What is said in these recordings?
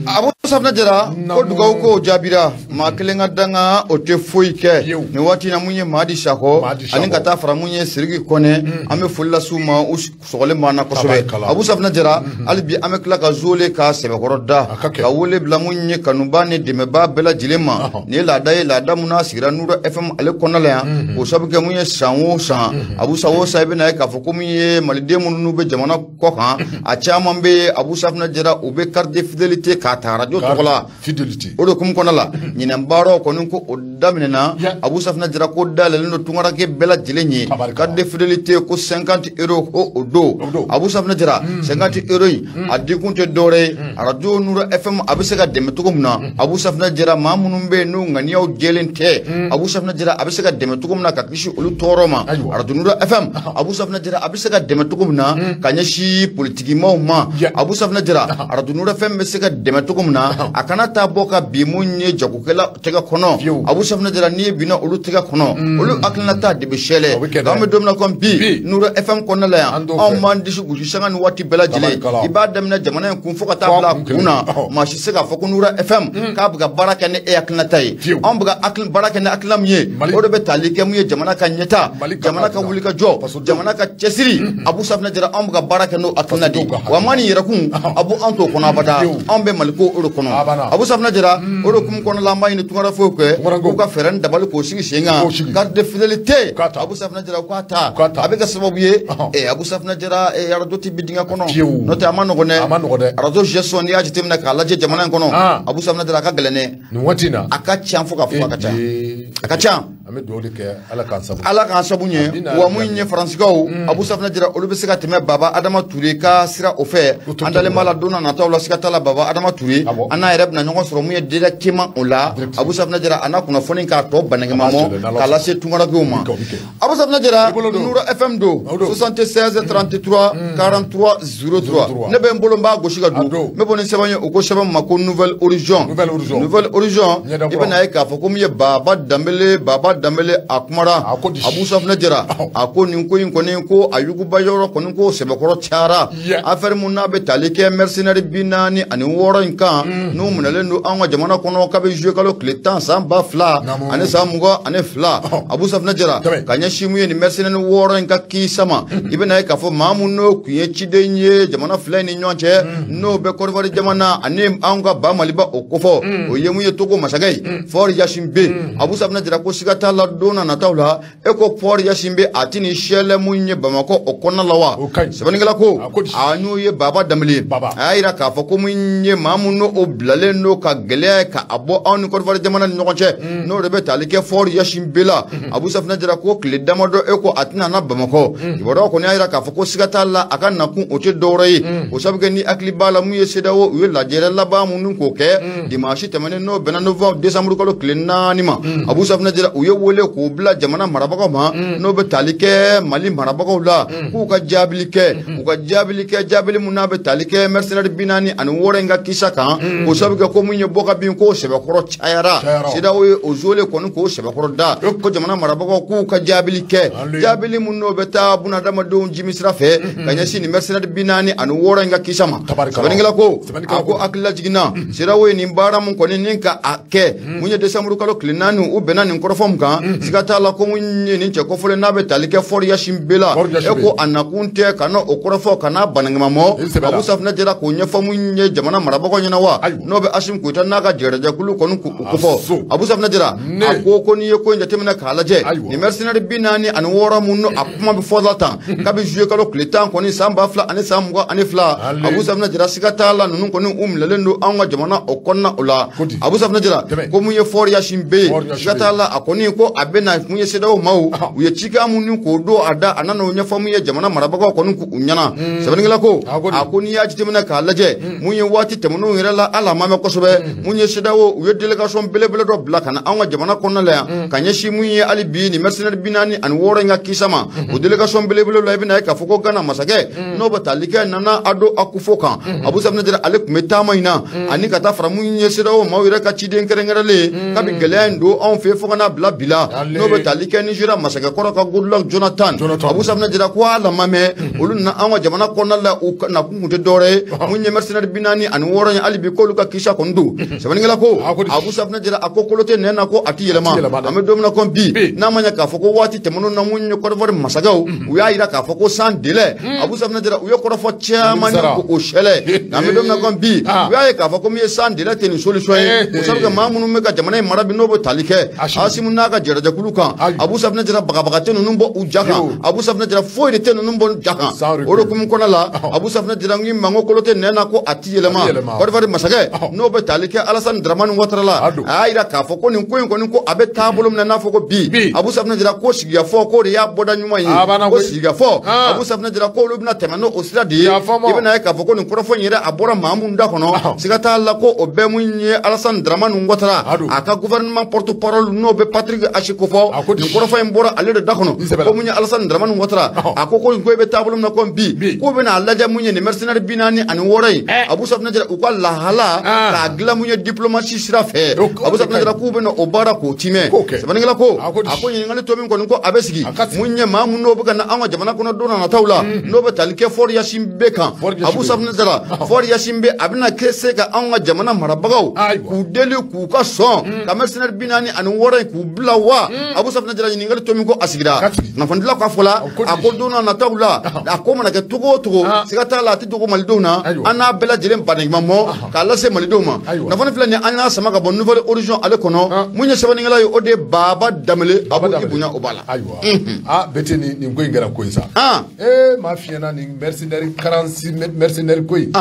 Abu Safinɛ Jara ko dugawu ko jaabira maa kelen ka danga o tɛ foyi kɛ nin waati na mun ye Madi Sakɔ ani ka taa fara mun ye Sidiki Kɔnɛ an bɛ foli las'u ma u sɔgɔlen b'an na kosɛbɛ. Abu Safinɛ Jara hali bi an bɛ tila ka zole ka sɛbɛkɔrɔ da ka wele bila mun ye kanuba ni dɛmɛbaa bɛɛ lajɛlen ma. Nin ye laada ye, laada mun n'a sigira Nura FM ale kɔnɔna la yan. O sabu kɛ mun ye san o san, Abu san o san i bɛna ye k'a fɔ ko mun ye maliden minnu bɛ jamana kɔ kan, a caman bɛ Abu Safinɛ Jara u bɛ carte de fidélité k'a ta radio tɔgɔ la. O de hukumu kɔnɔna la ɲinɛn baaraw kɔni ko o daminɛna. Abu Safinɛ Jara ko dayɛlɛlen don tunkaranke bɛɛ lajɛlen ye. Carte de fidélité ko 50 euros ko o don. Abu Safinɛ Jara 50 euros in a dikun tɛ dɔwɛrɛ ye, radio Nura FM a bɛ se ka dɛmɛ cogo min na. Abu Safinɛ Jara maa minnu bɛ yen n'u ŋaniyaw jɛlen tɛ, Abu Safinɛ Jara a bɛ se ka dɛmɛ cogo min na ka kisi olu tɔɔrɔ ma. Radio Nura FM Abu Safinɛ Jara a bɛ se ka dɛmɛ cogo min na ka ɲɛsin politikimaw ma. Abu Safinɛ Jara radio Nura FM bɛ se ka dɛmɛ cogo min na a kana taa bɔ ka bin mun ye jagokɛla tɛgɛ kɔnɔ. Abu Safinɛ Jara n'i ye binna olu tɛgɛ kɔnɔ, olu hakilinata de bɛ sɛlɛ. An bɛ don min na komi bi Nura FM kɔnɔna la yan, anw b'an disi gosi sanga ni waati bɛɛ lajɛlen. I b'a daminɛ jamana in kun fo ka taa bila a kun na, maa si tɛ se k'a fɔ ko Nura FM k'a bɛ ka baara kɛ ni e hakilinata ye. Anw bɛ ka baara kɛ ni hakilina min ye, o de bɛ tali kɛ mun ye jamana ka ɲɛta, jamana ka wulikajɔ, jamana ka cɛsiri. Abu Safinɛ Jara anw bɛ ka baara kɛ n'o hakilina de ye. Wa maa nin yɛrɛkun Abu an t'o kɔnɔ abada, anw bɛ Maliko o de kɔnɔ. Abu Safinɛ Jara o de hukumu kɔnɔna la an b'a ɲini tunkarankew fɛ k'u ka fɛɛrɛ ni dabali k'o sigi sen kan. Carte de fidélité Abu Safinɛ Jara k'a ta, a bɛ kɛ sababu ye Abu Safinɛ Jara radio tɛ bin dingɛ kɔnɔ, n'o tɛ a ma nɔgɔn dɛ. Radio gestion n'i y'a jateminɛ k'a lajɛ jamana in kɔnɔ, Abu Safinɛ Jara a ka gɛlɛn dɛ. Nin waati in na a ka ca fo k'a fɔ a ka ca, a ka ca. An bɛ dugawu de kɛ Ala k'an sabu, Ala k'an sabu ɲɛ. Wa mun ye Faransikaw, Abu Safinɛ Jara olu bɛ se ka tɛmɛ Baba Adama Ture ka sira o fɛ. An dalen b'a la don n'a nataw la siga t'a la Baba Adama Ture an n'a yɛrɛ bɛna ɲɔgɔn sɔrɔ mun ye directement o la. Abu Safinɛ Jara a n'a kunnafoni k'a tɔ banɛgɛmamɔ k'a lase tunkarankew ma. Abu Safinɛ Jara Nura FM don 76 33 43 03. Ne bɛ n bolo n b'a gosi ka don. N bɛ bɔ ni sɛbɛn ye, o ko sɛbɛn ma ko Nouvelle Horizon. Nouvelle Horizon i bɛna ye k'a fɔ ko mun ye Baba Danbele, Baba Danbele a kumara Abu Safinɛ Jara a ko nin ko in kɔni ko a yuguba yɔrɔ kɔni ko sɛbɛkɔrɔ cayara. Affaire mun n'a bɛ tali kɛ mercenaire 46 in kan n'u minɛlen don an ka jamana kɔnɔ kabi juillet kalo tile 10 san 2022. Abu Safinɛ Jara ka ɲɛsin mun ye nin mercenaire 6 in ka kisa ma, i bɛna ye k'a fɔ maa mun n'o kun ye ciden ye jamana fila in ni ɲɔgɔn cɛ, n'o bɛ Côte d'Ivoire jamana ani anw ka ba Maliba o kofɔ, o ye mun ye Togo masakɛ ye Faure Gnassingbé. Abu Safinɛ Jara ko siga t'a la don n'a nataw la e ko Faure Gnassingbé a ti ni sɛlɛ mun ye Bamakɔ o kɔnɔna la wa. Sɛbɛnnikɛla ko a n'o ye Baba Danbele, a y'a yira k'a fɔ ko mun ye maa mun n'o o bilalen don ka gɛlɛya ka a bɔ anw ni Côte d'Ivoire jamana ni ɲɔgɔn cɛ, n'o de bɛ tali kɛ Faure Gnassingbé la. Abu Safinɛ Jara ko tile damadɔ e ko a tɛna na Bamakɔ. Kibaruyaw kɔni y'a yira k'a fɔ ko siga t'a la a ka nakun o tɛ dɔwɛrɛ ye. O sabu kɛ ni hakili b'a la mun ye CEDEAO u ye lajɛrɛ laban minnu k'o kɛ dimanche tɛmɛnen n'o bɛnna novembre décembre kalo tile 4 ma. Abu Safinɛ Jara u ye wele k'o bila jamana marabagaw ma, n'o bɛ tali kɛ Mali marabagaw la, k'u ka jaabili kɛ, u ka jaabili kɛ jaabili mun n'a bɛ tali kɛ mercenaire 46 in ka kisa kan. O sabu kɛ ko mun ye bɔ ka bin k'o sɛbɛkɔrɔ cayara. CEDEAO ye o zole kɔni k'o sɛbɛkɔrɔ da ko jamana marabagaw k'u ka jaabili kɛ, jaabili mun n'o bɛ taa bunadamadenw jimi sira fɛ ka ɲɛsin nin mercenaire 46 in ka kisa ma. Sɛbɛnnikɛla ko a ko hakilila jiginna CEDEAO ye nin baara mun kɔni ni ka a kɛ mun ye décembre kalo tile 4 u bɛnna nin kɔrɔfɔ mun kan, siga t'a la ko mun ye nin cɛ kɔfɔlen n'a bɛ tali kɛ Faure Gnassingbé la, e ko a nakun tɛ ka na o kɔrɔfɔ ka n'a banɛgɛmamɔ. Abu Safinɛ Jara k'o ɲɛfɔ mun ye jamana marabagaw ɲɛna wa, n'o bɛ Assimi Goïta n'a ka jɛrɛjɛkulu kɔni k'o kofɔ. Abu Safinɛ Jara a ko n'i ye ko in jateminɛ k'a lajɛ nin mercenaire 46 mun n'o a kuma bɛ fɔ la tan kabi juillet kalo tile 10 kɔni san 2022. Abu Safinɛ Jara siga t'a la ninnu kɔni u minɛlen don anw ka jamana o kɔnɔna o la. Abu Safinɛ Jara ko mun ye Faure Gnassingbé siga t'a la a kɔni ko a bɛ na mun ye CEDEAO maaw u ye cikan mun k'o don a da a nana o ɲɛfɔ mun ye jamana marabagaw kɔni k'u ɲɛna. Sɛbɛnnikɛla ko a ko n'i y'a jateminɛ k'a lajɛ mun ye waati tɛmɛnenw yɛrɛ la hali a ma mɛn kosɛbɛ, mun ye CEDEAO u ye délégation belebele dɔ bila ka na anw ka jamana kɔnɔna la yan ka ɲɛsin mun ye hali bi nin mercenaire 46 in ka kisa ma. O délégation belebele la i bɛna ye k'a fɔ ko Gana masakɛ n'o bɛ tali kɛ Nana Addo Akufo kan, Abu Safinɛ Jara ale tun bɛ taama in na ani ka taa fara mun ye CEDEAO maaw yɛrɛ ka ciden kɛrɛnkɛrɛnlen kabi gɛlɛya in don anw fɛ fo ka n'a bila bi. bi la n'o bɛ tali kɛ Nizeriya masakɛkɔrɔ ka Goodluck Jonathan Abu Safunɛ Jara ko ala ma mɛn olu nana an ka jamana kɔnɔna la u nakun kun tɛ dɔwɛrɛ ye mun ye mercenaire 46 ye hali bi k'olu ka kisa kɔni don sɛbɛnnikɛla ko Abu Safunɛ Jara a ko kolo tɛ nɛn na ko a ti yɛlɛma an bɛ don min na komi bi n'a ma ɲɛ k'a fɔ ko waati tɛmɛnenw na mun ye Côte d'Ivoire masakɛw u y'a yira k'a fɔ ko sans délai Abu Safunɛ Jara u ye kɔrɔfɔ caman ni o sɛlɛ nka an bɛ don min na komi bi u y'a ye k'a fɔ ko min ye sans délai tɛ nin solution ye o sabu kɛ maa minnu bɛ ka jamana in mara bi n'o bɛ tali kɛ Asimu n'a ka jɛrɛjɛkulu kan Abu Safunɛ Jara bagabaga tɛ ninnu bɔ u ja kan Abu Safunɛ Jara foyi de tɛ ninnu bɔ ja kan o de hukumu kɔnɔna la Abu Safunɛ Jara n k'i ma n ko kolo tɛ nɛn na ko a ti yɛlɛma Côte d'Ivoire masakɛ n'o bɛ tali kɛ Alassane Dramane Ouattara la a y'a yira k'a fɔ ko nin ko in kɔni ko a bɛ taabolo min na n'a fɔ ko bi Abu Safunɛ Jara ko sigikafɔ k'o de y'a bɔda ɲuman ye ko sigikafɔ Abu Safunɛ Jara k'olu bɛna tɛmɛ n'o sira de ye i bɛna ye k'a fɔ ko nin kɔrɔfɔ in yɛrɛ a bɔra maa mun da kɔnɔ siga t'a la ko o bɛɛ mun ye Alassane Dramane Ouattara a ka gouvernement porte-parole n'o bɛ Patrick Achi kofɔ nin kɔrɔfɔ in bɔra ale de da kɔnɔ ko mun ye Alassane Dramane Ouattara a ko ko nin ko in bɛ taabolo min na komi bi k'u bɛna a lajɛ mun ye nin mercenaire 46 in Abu Safunɛ Jara u ka lahala k'a dilan mun ye diplomatie sira fɛ Abu Safunɛ Jara k'u bɛna o baara k'o timɛ sɛbɛnnikɛla ko a ko ɲininkali tɔ min kɔni ko a bɛ sigi mun ye maa mun n'o bɛ ka na an ka jamana kɔnɔ don nataw la n'o bɛ tali kɛ Faure Gnassingbé kan Abu Safunɛ Jara Faure Gnassingbé a bɛna kɛ se ka anw ka jamana marabagaw k'u deli k'u ka sɔn ka mercenaire 46 in k'u bila wa Abu Safunɛ Jara ɲininkali tɔ min ko a sigira kunnafonidilaw ka fɔ la a ko don nataw la a ko mana kɛ cogo o cogo siga t'a la a tɛ dogo malidenw na an n'a bɛɛ lajɛlen badenɲuman mɔ k'a lase malidenw ma kunnafoni filɛ nin an y'a sama ka bɔ Nouvelle Horizon ale kɔnɔ mun ye sɛbɛnnikɛla ye o de ye Baba Danbele a b'o bonya o b'a la. Ayiwa aa Bete nin ko in kɛra ko ye sa. Maa fiɲɛna nin mercenaire 46 mercenaire ko in.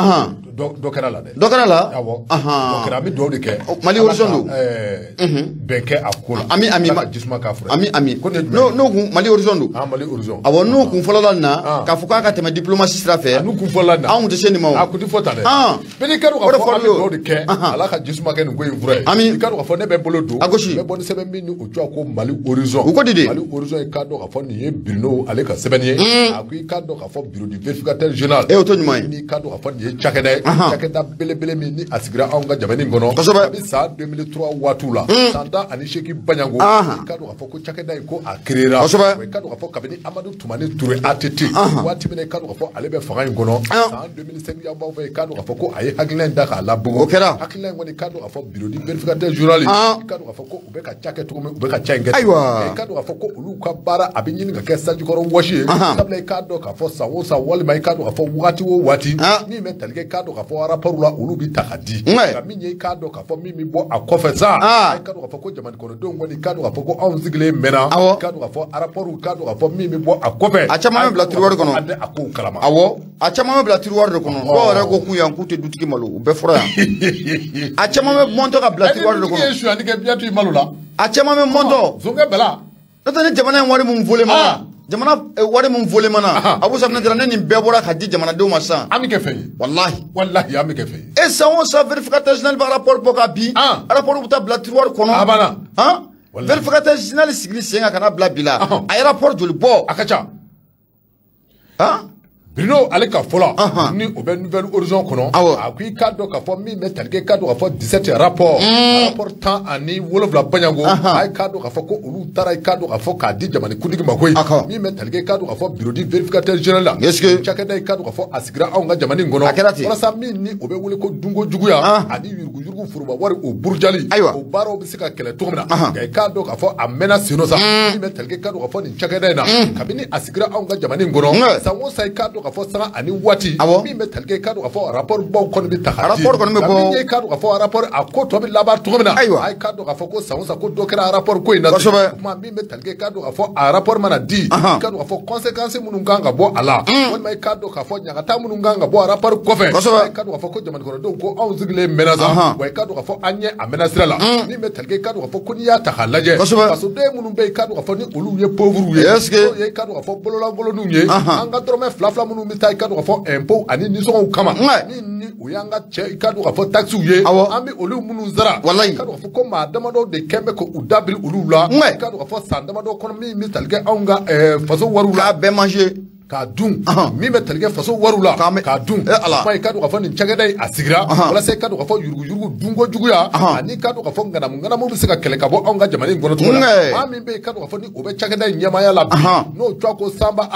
Dɔ kɛra la dɛ. Dɔ kɛra la. Awɔ. Dɔ kɛra an bɛ dugawu de kɛ. Mali Horizon don. Bɛn kɛ a ko la. Ami ami jisuma k'a fura. Ami ami. N'o kun Mali Horizon don. Mali Horizon. Awɔ n'o kun fɔlɔ la nin na k'a fɔ k'a ka tɛmɛ diplomatie sira fɛ. N'u kun fɔlɔ la nin na. Anw tɛ se nin ma o. A kun tɛ fɔ tan dɛ. Bɛɛ n'i ka dɔn k'a fɔ an bɛ dugawu de kɛ. Ala ka jisuma kɛ nin ko in fura ye. Ami. I ka dɔn k'a fɔ ne bɛ bolo don. A gosi. N bɛ bɔ ni sɛbɛn min ni o tɔgɔ ko Mali Horizon. U ko di de. Mali Horizon i ka dɔn k'a fɔ nin ye Bruno ale ka sɛbɛnni ye. A ko i ka dɔn k'a fɔ bureau du vérificateur général. E o to ɲuman ye. N'i ka dɔn k'a fɔ nin ye cakɛda ye. Cakɛda belebele min ni a sigira anw ka jamana in kɔnɔ. Kosɛbɛ. A bɛ san 2003 waatiw la. San 18 Baɲango. I ka dɔn k'a fɔ ko cakɛda in ko a créera. Kosɛbɛ. I ka dɔn k'a fɔ kabini Amadu Tumani Ture ATT. Waati min na i ka dɔn k'a fɔ ale bɛ fanga in kɔnɔ. San 2005 yan b'aw fɛ i ka dɔn k'a fɔ ko a ye hakilina in da k'a labugu. O kɛra. Hakilina in kɔni i ka dɔn k'a fɔ bureau du vérificateur général. I ka dɔn k'a fɔ ko u bɛ ka ca kɛ cogo min u bɛ ka ca in kɛ. Ayiwa. I ka dɔn k'a fɔ ko olu ka baara a bɛ ɲini ka kɛ sanjikɔrɔ wɔsi ye. Sabula i k'a dɔn k'a fɔ san o san walima i k'a dɔn k'a fɔ waati o waati. Min bɛ tali kɛ i k'a dɔn k'a fɔ rapport la olu bɛ ta ka di. Nka min ye i k'a dɔn k'a fɔ min bɛ bɔ a kɔfɛ sa. I k'a dɔn k'a fɔ ko jamana kɔnɔdenw kɔni i k'a dɔn k'a fɔ ko anw sigilen mɛnna. I k'a dɔn k'a fɔ rapport i k'a dɔn k'a fɔ min bɛ bɔ a kɔfɛ. A caman bɛ bila tiroir kɔnɔ. An tɛ a kow kalama. Awɔ a caman bɛ bila tiroir de kɔnɔ. Dɔw yɛrɛ ko k'u yan k'u tɛ dutigi malo u bɛɛ fɔra yan. A caman bɛ mɔntɔ ka bila tiroir de kɔnɔ. E ye sonyali kɛ biya to i malo la. A caman bɛ mɔntɔ. Zonkɛ bɛla. N'o tɛ ni jamana in wari mun volé mana. Jamana wari mun volé mana. Abu Safunɛ Jara ne nin bɛɛ bɔra ka di jamanadenw ma sisan. An bɛ kɛ fɛn ye. Walahi. Walahi an bɛ kɛ fɛn ye. E san o san vérificateur général bɛ rapport bɔ ka bin. Rapport bɛ taa bila tiroir kɔnɔ. A banna. Vérificateur général sigili sen kan ka na bila bi la. A ye rapport joli bɔ. A ka ca. Bruno ale ka fɔ la ni o bɛ Nouvelle Horizon kɔnɔ a ko i k'a dɔn k'a fɔ min bɛ tali kɛ i k'a dɔn k'a fɔ 17 rapport rapport 17 Baɲango a ye k'a dɔn k'a fɔ ko olu taara i k'a dɔn k'a fɔ k'a di jamana kuntigi ma koyi min bɛ tali kɛ i k'a dɔn k'a fɔ bureau du vérificateur général la cakɛda i k'a dɔn k'a fɔ a sigira anw ka jamana in kɔnɔ walasa min ni o bɛ wele ko dunko juguya ani yuruguyurugu foroba wari o burujali o baaraw bɛ se ka kɛlɛ cogo min na nka i k'a dɔn k'a fɔ a mɛnna sen nɔ sa min bɛ tali kɛ i k'a dɔn k'a fɔ nin cakɛda in na kabini a sigira anw ka jamana in kɔnɔ san o san i k'a dɔn k'a fɔ sanga ani waati min bɛ tali kɛ i k'a dɔn k'a fɔ rapport baw kɔni bɛ ta ka di rapport kɔni bɛ bɔ min ye i k'a dɔn k'a fɔ rapport a ko tɔ bɛ laban cogo min na ayiwa a ye k'a dɔn k'a fɔ ko san o san ko dɔ kɛra rapport ko in na kosɛbɛ o tuma min bɛ tali kɛ i k'a dɔn k'a fɔ a rapport mana di i k'a dɔn k'a fɔ conséquences minnu kan ka bɔ a la walima i k'a dɔn k'a fɔ ɲagata minnu kan ka bɔ a rapport kɔfɛ kosɛbɛ i k'a dɔn k'a fɔ ko jamana kɔnɔdenw ko anw sigilen mɛnna sa wa i k'a dɔn k'a fɔ an ɲɛ a mɛnna sira la min bɛ tali kɛ i k'a dɔn k'a fɔ ko n'i y'a ta k'a lajɛ kosɛbɛ fasoden minnu bɛ yen i k'a dɔn k'a fɔ ni olu ye pauvres ye est-ce que n'o ye i k'a dɔn k'a fɔ bololankolonninw ye an ka dɔrɔmɛ fila fila minnu bɛ taa i k'a dɔn k'a fɔ impôt ani nisɔngɔw kama min ni o y'an ka cɛ i k'a dɔn k'a fɔ taxes ye an bɛ olu minnu sara i k'a dɔn k'a fɔ ko maa damadɔ de kɛn bɛ k'u dabiri olu la i k'a dɔn k'a fɔ san damadɔ kɔnɔ min bɛ tali kɛ anw ka faso wariw la k'a bɛɛ manger. K'a dun min bɛ tali kɛ faso wariw la k'a dun kuma i ka dɔn k'a fɔ nin cakɛda in a sigira walasa i ka dɔn k'a fɔ yuruguyurugu dunko juguya ani ka dɔn k'a fɔ ŋanamu ŋanamu bɛ se ka kɛlɛ ka bɔ anw ka jamana in kɔnɔ cogo la maa min bɛ yen i ka dɔn k'a fɔ ni o bɛ cakɛda in ɲɛmaaya la bi n'o tɔgɔ ko Sanba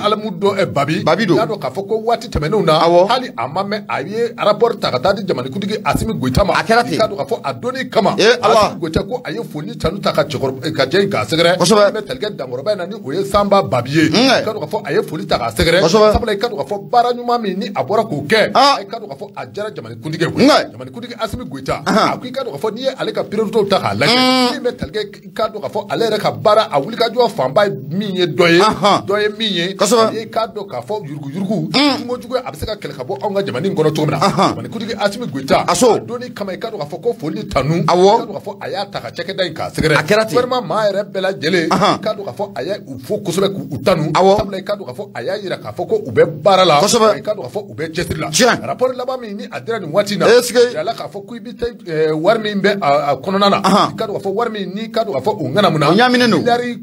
Alimudo Babi don i k'a dɔn k'a fɔ ko waati tɛmɛnenw na hali a ma mɛn a ye rapport ta ka taa di jamanakuntigi Asimi Goyita ma a kɛra ten i ka dɔn k'a fɔ a donni kama Asimi Goyita ko a ye foli tanu ta ka cɛkɔrɔba ka jɛ in k'a sɛgɛrɛ min bɛ tali kɛ dankɔrɔba in na ni o ye Sanba Babi ye i ka dɔn k'a fɔ a ye foli ta k'a sɛgɛrɛ sabula i ka dɔn k'a fɔ baara ɲuman min ni a bɔra k'o kɛ i ka dɔn k'a fɔ a diyara jamanakuntigi ye koyi jamanakuntigi Asimi Goyita a ko i ka dɔn k'a fɔ n'i ye ale ka priorité ta k'a lajɛ min bɛ tali kɛ i ka dɔn k'a fɔ ale yɛrɛ ka baara a wulikajɔ fanba ye min ye dɔ ye dɔ ye min ye i k'a dɔn k'a fɔ yuruguyurugu kungo jugu a bɛ se ka kɛlɛ ka bɔ anw ka jamana in kɔnɔ cogo min na jamanakuntigi Asimi Goyita a donni kama i ka dɔn k'a fɔ ko foli tanu i ka dɔn k'a fɔ a y'a ta ka cakɛda in k'a sɛgɛrɛ a kɛra ten gouvernement maa yɛrɛ bɛɛ lajɛlen i ka dɔn k'a fɔ a ye u fo kosɛbɛ k'u tanu sabula i ka dɔn k'a fɔ a y'a yira k'a fɔ ko u bɛ baara la i ka dɔn k'a fɔ u bɛ cɛsiri la rapport laban min ni a dira nin waati in na yirala k'a fɔ ko i bɛ taa wari min bɛ a kɔnɔna na i ka dɔn k'a fɔ wari min ni ka dɔn k'a fɔ o ŋanamu na o ɲaaminen don miliyari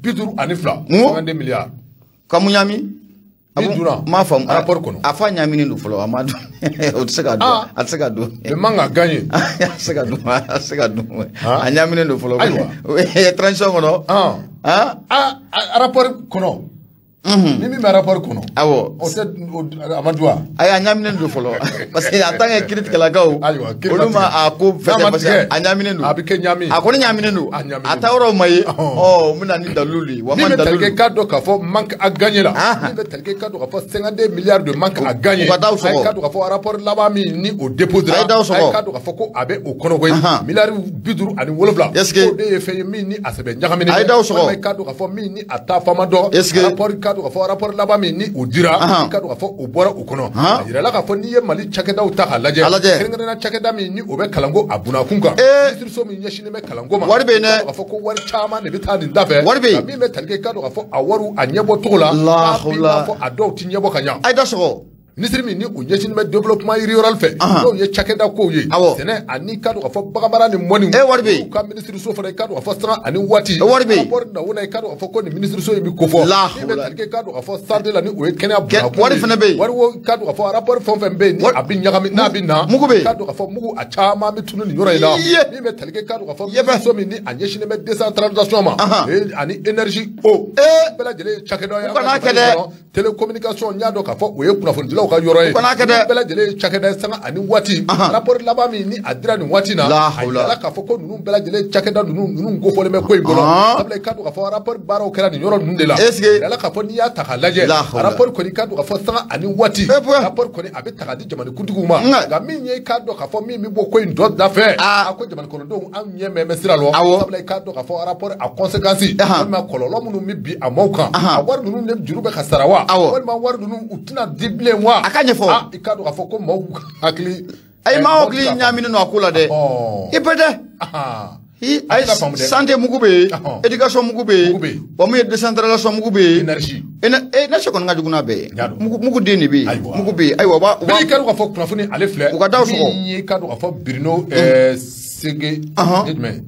52 52 miliyari ka mun ɲaami m'a faamu rapport kɔnɔ a fa ɲaaminen don fɔlɔ a ma dun o tɛ se ka dun a tɛ se ka dun le manque à gagner a tɛ se ka dun a tɛ se ka dun a ɲaaminen don fɔlɔ transition kɔnɔ rapport kɔnɔ ni min bɛ rapport kɔnɔ awɔ o tɛ a ma dun wa ayi a ɲaaminen don fɔlɔ parce que en tant que kiiritigɛlakaw olu ma a ko fɛsɛ parce que a ɲaaminen don a bɛ kɛ ɲaami a kɔni ɲaaminen don a taa yɔrɔ ma ye ɔ n bɛna ni dalilu ye wa ma dalilu min bɛ tali kɛ k'a dɔn k'a fɔ manque à gagner la min bɛ tali kɛ k'a dɔn k'a fɔ 52 milliards de manque à gagner u ka taa sɔgɔ a ye k'a dɔn k'a fɔ rapport laban min ni o déposé a ye taa sɔgɔ a ye k'a dɔn k'a fɔ ko a bɛ o kɔnɔ koyi miliyari 57 est-ce que o de ye fɛn ye min ni a sɛbɛn ɲagaminen a ye taa sɔgɔ walima i k'a dɔn k'a fɔ min ni a taa faama dɔn est-ce que rapport k'a dɔn k'a fɔ rapport laban min ni o dira i k'a dɔn k'a fɔ o bɔra o kɔnɔ a yirala k'a fɔ n'i ye Mali cakɛdaw ta k'a lajɛ kɛrɛnkɛrɛnnenya cakɛda min ni o bɛ kalanko a bunakun kan minisiriso min ɲɛsinnen bɛ kalanko ma wari bɛ yen dɛ k'a fɔ ko wari caman de bɛ taa nin da fɛ wari bɛ yen min bɛ tali kɛ k'a dɔn k'a fɔ a wariw a ɲɛbɔ cogo la k'a fɔ a dɔw ti ɲɛbɔ ka ɲa a ye da sɔgɔ Ministre min ni o ɲɛsinnen bɛ développement rural fɛ n'o ye cakɛda kow ye sɛnɛ ani k'a dɔn k'a fɔ baganmara ni mɔni wari bɛ yen u ka minisiriso fana i k'a dɔn k'a fɔ sanga ani waati wari bɛ yen rapport na o na i k'a dɔn k'a fɔ ko nin minisiriso in bɛ kofɔ min bɛ tali kɛ k'a dɔn k'a fɔ santé la ni o ye kɛnɛya bunakun wari fana bɛ yen wari wo k'a dɔn k'a fɔ rapport fɛn o fɛn bɛ yen ni a bɛ ɲagami n'a bɛ na mugu bɛ yen k'a dɔn k'a fɔ mugu a caman bɛ tunu nin yɔrɔ in la min bɛ tali kɛ k'a dɔn k'a fɔ minisiriso min ni a ɲɛsinnen bɛ décentralisation ma ani énergie eau bɛɛ lajɛlen ye cakɛda ye u kana kɛ dɛ télécommunication n y'a dɔn k'a fɔ o ye kunnafonidilaw ka yɔrɔ ye bɛɛ lajɛlen ye cakɛda ye sanga ani waati rapport laban min ni a dira nin waati na a yirala k'a fɔ ko ninnu bɛɛ lajɛlen cakɛda ninnu kofɔlen bɛ ko in kɔnɔ sabula i k'a dɔn k'a fɔ rapport baaraw kɛra nin yɔrɔ ninnu de la yirala k'a fɔ n'i y'a ta k'a lajɛ rapport kɔni i k'a dɔn k'a fɔ sanga ani waati rapport kɔni a bɛ ta k'a di jamanakuntigiw ma nka min ye i k'a dɔn k'a fɔ min bɛ bɔ ko in dɔ da fɛ a ko jamanakɔnɔdenw an ɲɛ mɛn bɛ sira la sabula i k'a dɔn k'a fɔ rapport a conséquence walima kɔlɔlɔ minnu bɛ bin a maaw kan a wari ninnu de juru bɛ ka sara wa walima wari ninnu u tɛna di bilen wa a ka ɲɛfɔ i k'a dɔn k'a fɔ ko maaw hakili ayi maaw hakili ɲaaminen don a ko la dɛ i bɛ dɛ ayi santé mugu bɛ yen éducation mugu bɛ yen wa mun ye décentralisation mugu bɛ yen énergie kɔni ka jugu n'a bɛɛ ye mugu den de bɛ yen mugu bɛ yen ayiwa bɛɛ i k'a dɔn k'a fɔ kunnafoni ale filɛ u ka daw sɔgɔ min ye i k'a dɔn k'a fɔ Bruno Sege jumɛn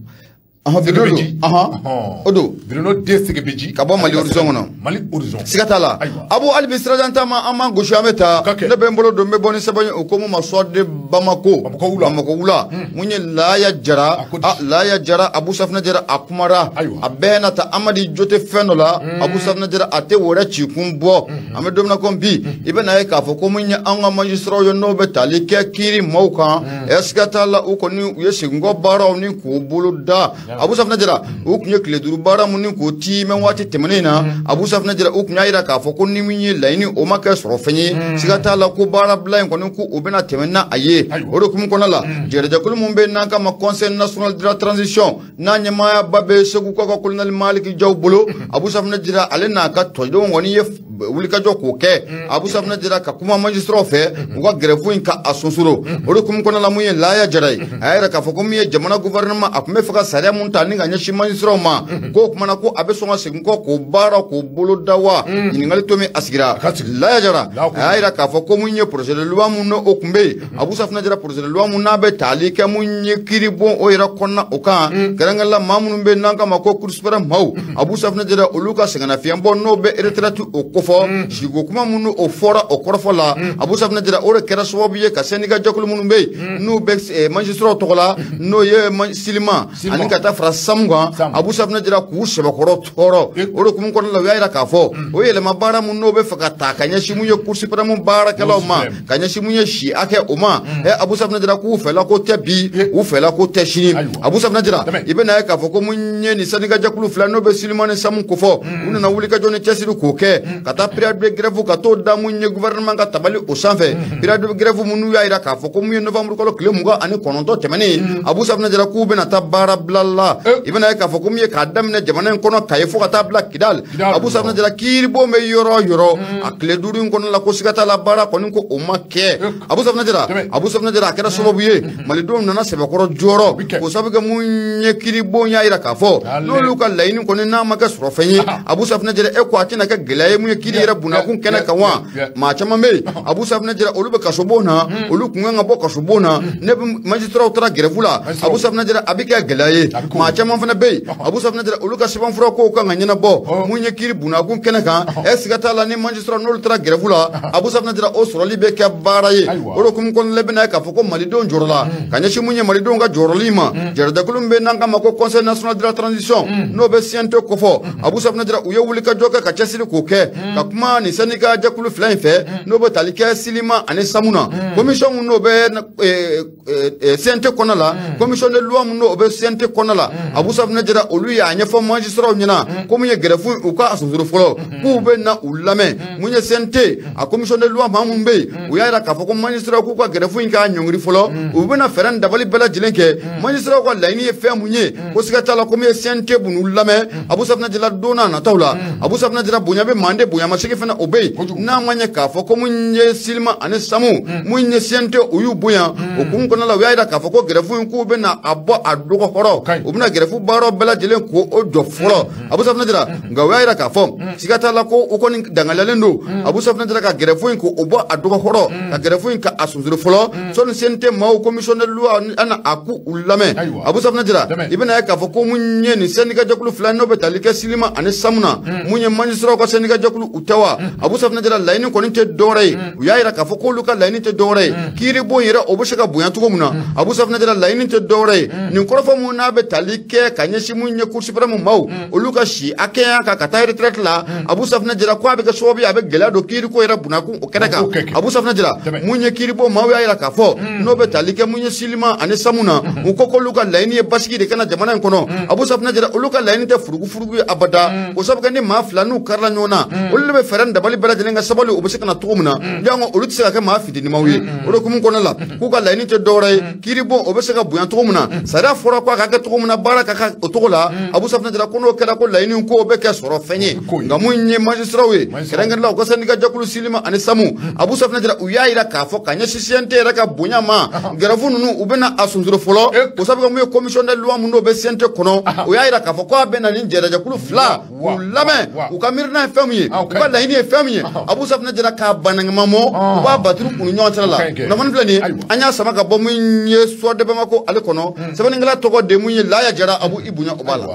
o don Bruno D Segebeji ka bɔ Mali Horizon kɔnɔ Mali Horizon siga t'a la abo hali bi sirajan taama an b'an gosi an bɛ taa ne bɛ n bolo don n bɛ bɔ ni sɛbɛn ye o ko mun ma soit de Bamako Bamako wula mun ye Laya Jara Laya Jara Abu Safinɛ Jara a kumara a bɛɛ na ta Amadi jo tɛ fɛn dɔ la Abu Safinɛ Jara a tɛ wɛrɛ ci kun bɔ an bɛ don min na komi bi i bɛ n'a ye k'a fɔ ko mun ye an ka magistrats ye n'o bɛ tali kɛ kiiri maaw kan siga t'a la u kɔni u ye seginkɔ baaraw ni k'u bolo da Abu Safinɛ Jara u tun ye tile 5 baara mun ni k'o tiimɛ waati tɛmɛnen na Abu Safinɛ Jara u tun y'a yira k'a fɔ ko ni min ye laɲini o ma kɛ sɔrɔ fɛn ye siga t'a la ko baarabila in kɔni ko o bɛna tɛmɛ n'a a ye o de hukumu kɔnɔna la jɛrɛjɛkulu mun bɛ n'an kama Conseil national de la transition n'a ɲɛmaayaba bɛ Segu ka colonel Maliki Jaw bolo Abu Safinɛ Jara ale n'a ka tɔdenw kɔni ye wulikajɔ k'o kɛ Abu Safinɛ Jara ka kuma magistrats fɛ u ka grève in ka a sonsoro o de hukumu kɔnɔna la mun ye Laya Jara ye a y'a yira k'a fɔ ko min ye jamana gouvernement a tun bɛ fɛ ka sariya mun ta ni ka ɲɛsin magistrats ma k'o kumana ko a bɛ sɔn ka segin kɔ k'o baara k'o bolo da wa ɲininkali to min a sigira Laya Jara a y'a yira k'a fɔ ko mun ye projet de loi mun n'o tun bɛ yen Abu Safinɛ Jara projet de loi mun n'a bɛ tali kɛ mun ye kiiribon o yɛrɛ kɔnɔna o kan kɛrɛnkɛrɛn la maa minnu bɛ n'an kama ko Cour suprême maaw Abu Safinɛ Jara olu ka sɛgɛnnafiɲɛbɔ n'o bɛ retraite o kofɔ kofɔ siko kuma minnu o fɔra o kɔrɔfɔ la Abu Safunɛ Jara o de kɛra sababu ye ka syndicat jɛkulu minnu bɛ yen n'u bɛ magistrat tɔgɔ la n'o ye Silima ani ka taa fara Samu kan Abu Safunɛ Jara k'u sɛbɛkɔrɔ tɔɔrɔ o de hukumu kɔnɔna la u y'a jira k'a fɔ o yɛlɛma baara mun n'o bɛ fɛ ka ta ka ɲɛsin mun ye Cour suprême baarakɛlaw ma ka ɲɛsin mun ye si hakɛ o ma Abu Safunɛ Jara k'u fɛla ko tɛ bi u fɛla ko tɛ sini Abu Safunɛ Jara i bɛna ye k'a fɔ ko mun ye nin syndicat jɛkulu fila n'o bɛ Silima ni Samu kofɔ u nana wulikajɔ ni cɛsiri k'o kɛ ka taa préavis de grève ka t'o da mun ye gouvernement ka tabali o sanfɛ préavis de grève minnu y'a jira k'a fɔ ko mun ye novembre kalo tile 29 tɛmɛnen Abu Safunɛ Jara k'u bɛna taa baara bila la i bɛna ye k'a fɔ ko mun ye k'a daminɛ jamana in kɔnɔ Kayi fo ka taa bila Kidal Abu Safunɛ Jara kiiribon bɛ yɔrɔ o yɔrɔ a tile 5 in kɔnɔ la ko siga t'a la baara kɔni ko o ma kɛ Abu Safunɛ Jara Abu Safunɛ Jara a kɛra sababu ye malidenw nana sɛbɛkɔrɔ jɔyɔrɔ k'o sababu kɛ mun ye kiiribon y'a jira k'a fɔ n'olu ka laɲini kɔni n'a ma kɛ sɔrɔfɛn ye Abu Safunɛ Jara e ko a tɛna kɛ gɛlɛya ye mun ye kiiri yɛrɛ bunakun kɛnɛ kan wa maa caman bɛ yen Abu Safunɛ Jara olu bɛ kasobon na olu kun kan ka bɔ kasobon na ne bɛ magistrat taara grève la Abu Safunɛ Jara a bɛ kɛ gɛlɛya ye maa caman fana bɛ yen Abu Safunɛ Jara olu ka sɛbɛnfura kow kan ka ɲɛnabɔ mun ye kiiri bunakun kɛnɛ kan siga t'a la ni magistrat n'olu taara grève la Abu Safunɛ Jara o sɔrɔli bɛ kɛ baara ye o de hukumu kɔnɔna la bɛna ye k'a fɔ ko malidenw jɔrɔla ka ɲɛsin mun ye malidenw ka jɔrɔli ma jɛrɛjɛkulu min bɛ n'an k'a ma ko Conseil national de la transition n'o bɛ CNT kofɔ Abu Safunɛ Jara u ye wulikajɔ kɛ ka cɛsiri k'o kɛ ka kuma nin syndicat jɛkulu fila in fɛ n'o bɛ tali kɛ Silima ani Samu na commission mun n'o bɛ CNT kɔnɔ la commission de loi mun n'o bɛ CNT kɔnɔ la Abu Safunɛ Jara olu y'a ɲɛfɔ magistrat ɲɛna ko mun ye grève u ka a sonsoro fɔlɔ k'u bɛ na u lamɛn mun ye CNT a commission de loi maa mun bɛ yen u y'a jira k'a fɔ ko magistrat k'u ka grève in k'a ɲɔngiri fɔlɔ u bɛna fɛɛrɛ ni dabali bɛɛ lajɛlen kɛ magistrat ka laɲini ye fɛn mun ye ko siga t'a la ko mun ye CNT b'u lamɛn Abu Safunɛ Jara don n'a nataw la Abu Safunɛ Jara bonya bɛ mande bonyamasegin fana o bɛ yen n'a ma ɲɛ k'a fɔ ko mun ye Silima ani Samu mun ye CNT u y'u bonya o kun kɔnɔna la u y'a jira k'a fɔ ko grève in k'u bɛna a bɔ a dɔgɔ kɔrɔ u bɛna grève baaraw bɛɛ lajɛlen k'o jɔ fɔlɔ Abu Safunɛ Jara nka u y'a jira k'a fɔ siga t'a la ko u kɔni dangaliyalen don Abu Safunɛ Jara ka grève in k'o bɔ a dɔgɔ kɔrɔ ka grève in ka a sonsoro fɔlɔ sɔnni CNT maaw commission de loi an a k'u lamɛn Abu Safunɛ Jara i bɛna ye k'a fɔ ko mun ye nin syndicat jɛkulu fila n'o bɛ tali kɛ Silima ani Samu na mun ye magistrat ka syndicat jɛkulu u tɛ wa Abu Safunɛ Jara laɲini kɔni tɛ dɔwɛrɛ ye u y'a jira k'a fɔ k'olu ka laɲini tɛ dɔwɛrɛ ye kiiribon yɛrɛ o bɛ se ka bonya cogo min na Abu Safunɛ Jara laɲini tɛ dɔwɛrɛ ye nin kɔrɔfɔ mun n'a bɛ tali kɛ ka ɲɛsin mun ye Cour suprême maaw olu ka si hakɛya kan ka taa retraite la Abu Safunɛ Jara ko a bɛ kɛ sababu ye a bɛ gɛlɛya don kiiriko yɛrɛ bunakun o kɛnɛ kan Abu Safunɛ Jara mun ye kiiribon maaw y'a jira k'a fɔ n'o bɛ tali kɛ mun ye Silima ani Samu na u ko k'olu ka laɲini ye basigi de ka na jamana in kɔnɔ Abu Safunɛ Jara olu ka laɲini tɛ furugufurugu ye abada o sababu kɛ ni maa fila n'u karila ɲɔgɔn na olu de bɛ fɛɛrɛ ni dabali bɛɛ lajɛlen ka sabali u bɛ se ka na cogo min na jango olu tɛ se ka kɛ maa fitinimaw ye o de hukumu kɔnɔna la k'u ka laɲini tɛ dɔwɛrɛ ye kiiribon o bɛ se ka bonya cogo min na sariya fɔra ko a ka kɛ cogo min na baara ka kɛ o cogo la Abu Safunɛ Jara ko n'o kɛra ko laɲini ko bɛ kɛ sɔrɔ fɛn ye nka mun ye magistrat ye kɛrɛnkɛrɛnla u ka syndicat jɛkulu Silima ani Samu Abu Safunɛ Jara u y'a jira k'a fɔ ka ɲɛsin CNT yɛrɛ ka bonya ma grève ninnu u bɛna a sonsoro fɔlɔ o sababu kɛ mun ye commission de loi mun n'o bɛ CNT kɔnɔ o y'a jira k'a fɔ k'a bɛ na nin jɛrɛjɛkulu fila k'u lamɛn u ka miirina ye fɛn min ye u ka laɲini ye fɛn min ye Abu Safunɛ Jara k'a banagɛmamɔ u b'a baturu u ni ɲɔgɔn cɛla la kunnafoni filɛ nin ye an y'a sama ka bɔ mun ye Soir de Bamako ale kɔnɔ sɛbɛnnikɛla tɔgɔ de mun ye Laya Jara Abu i bonya o b'a la.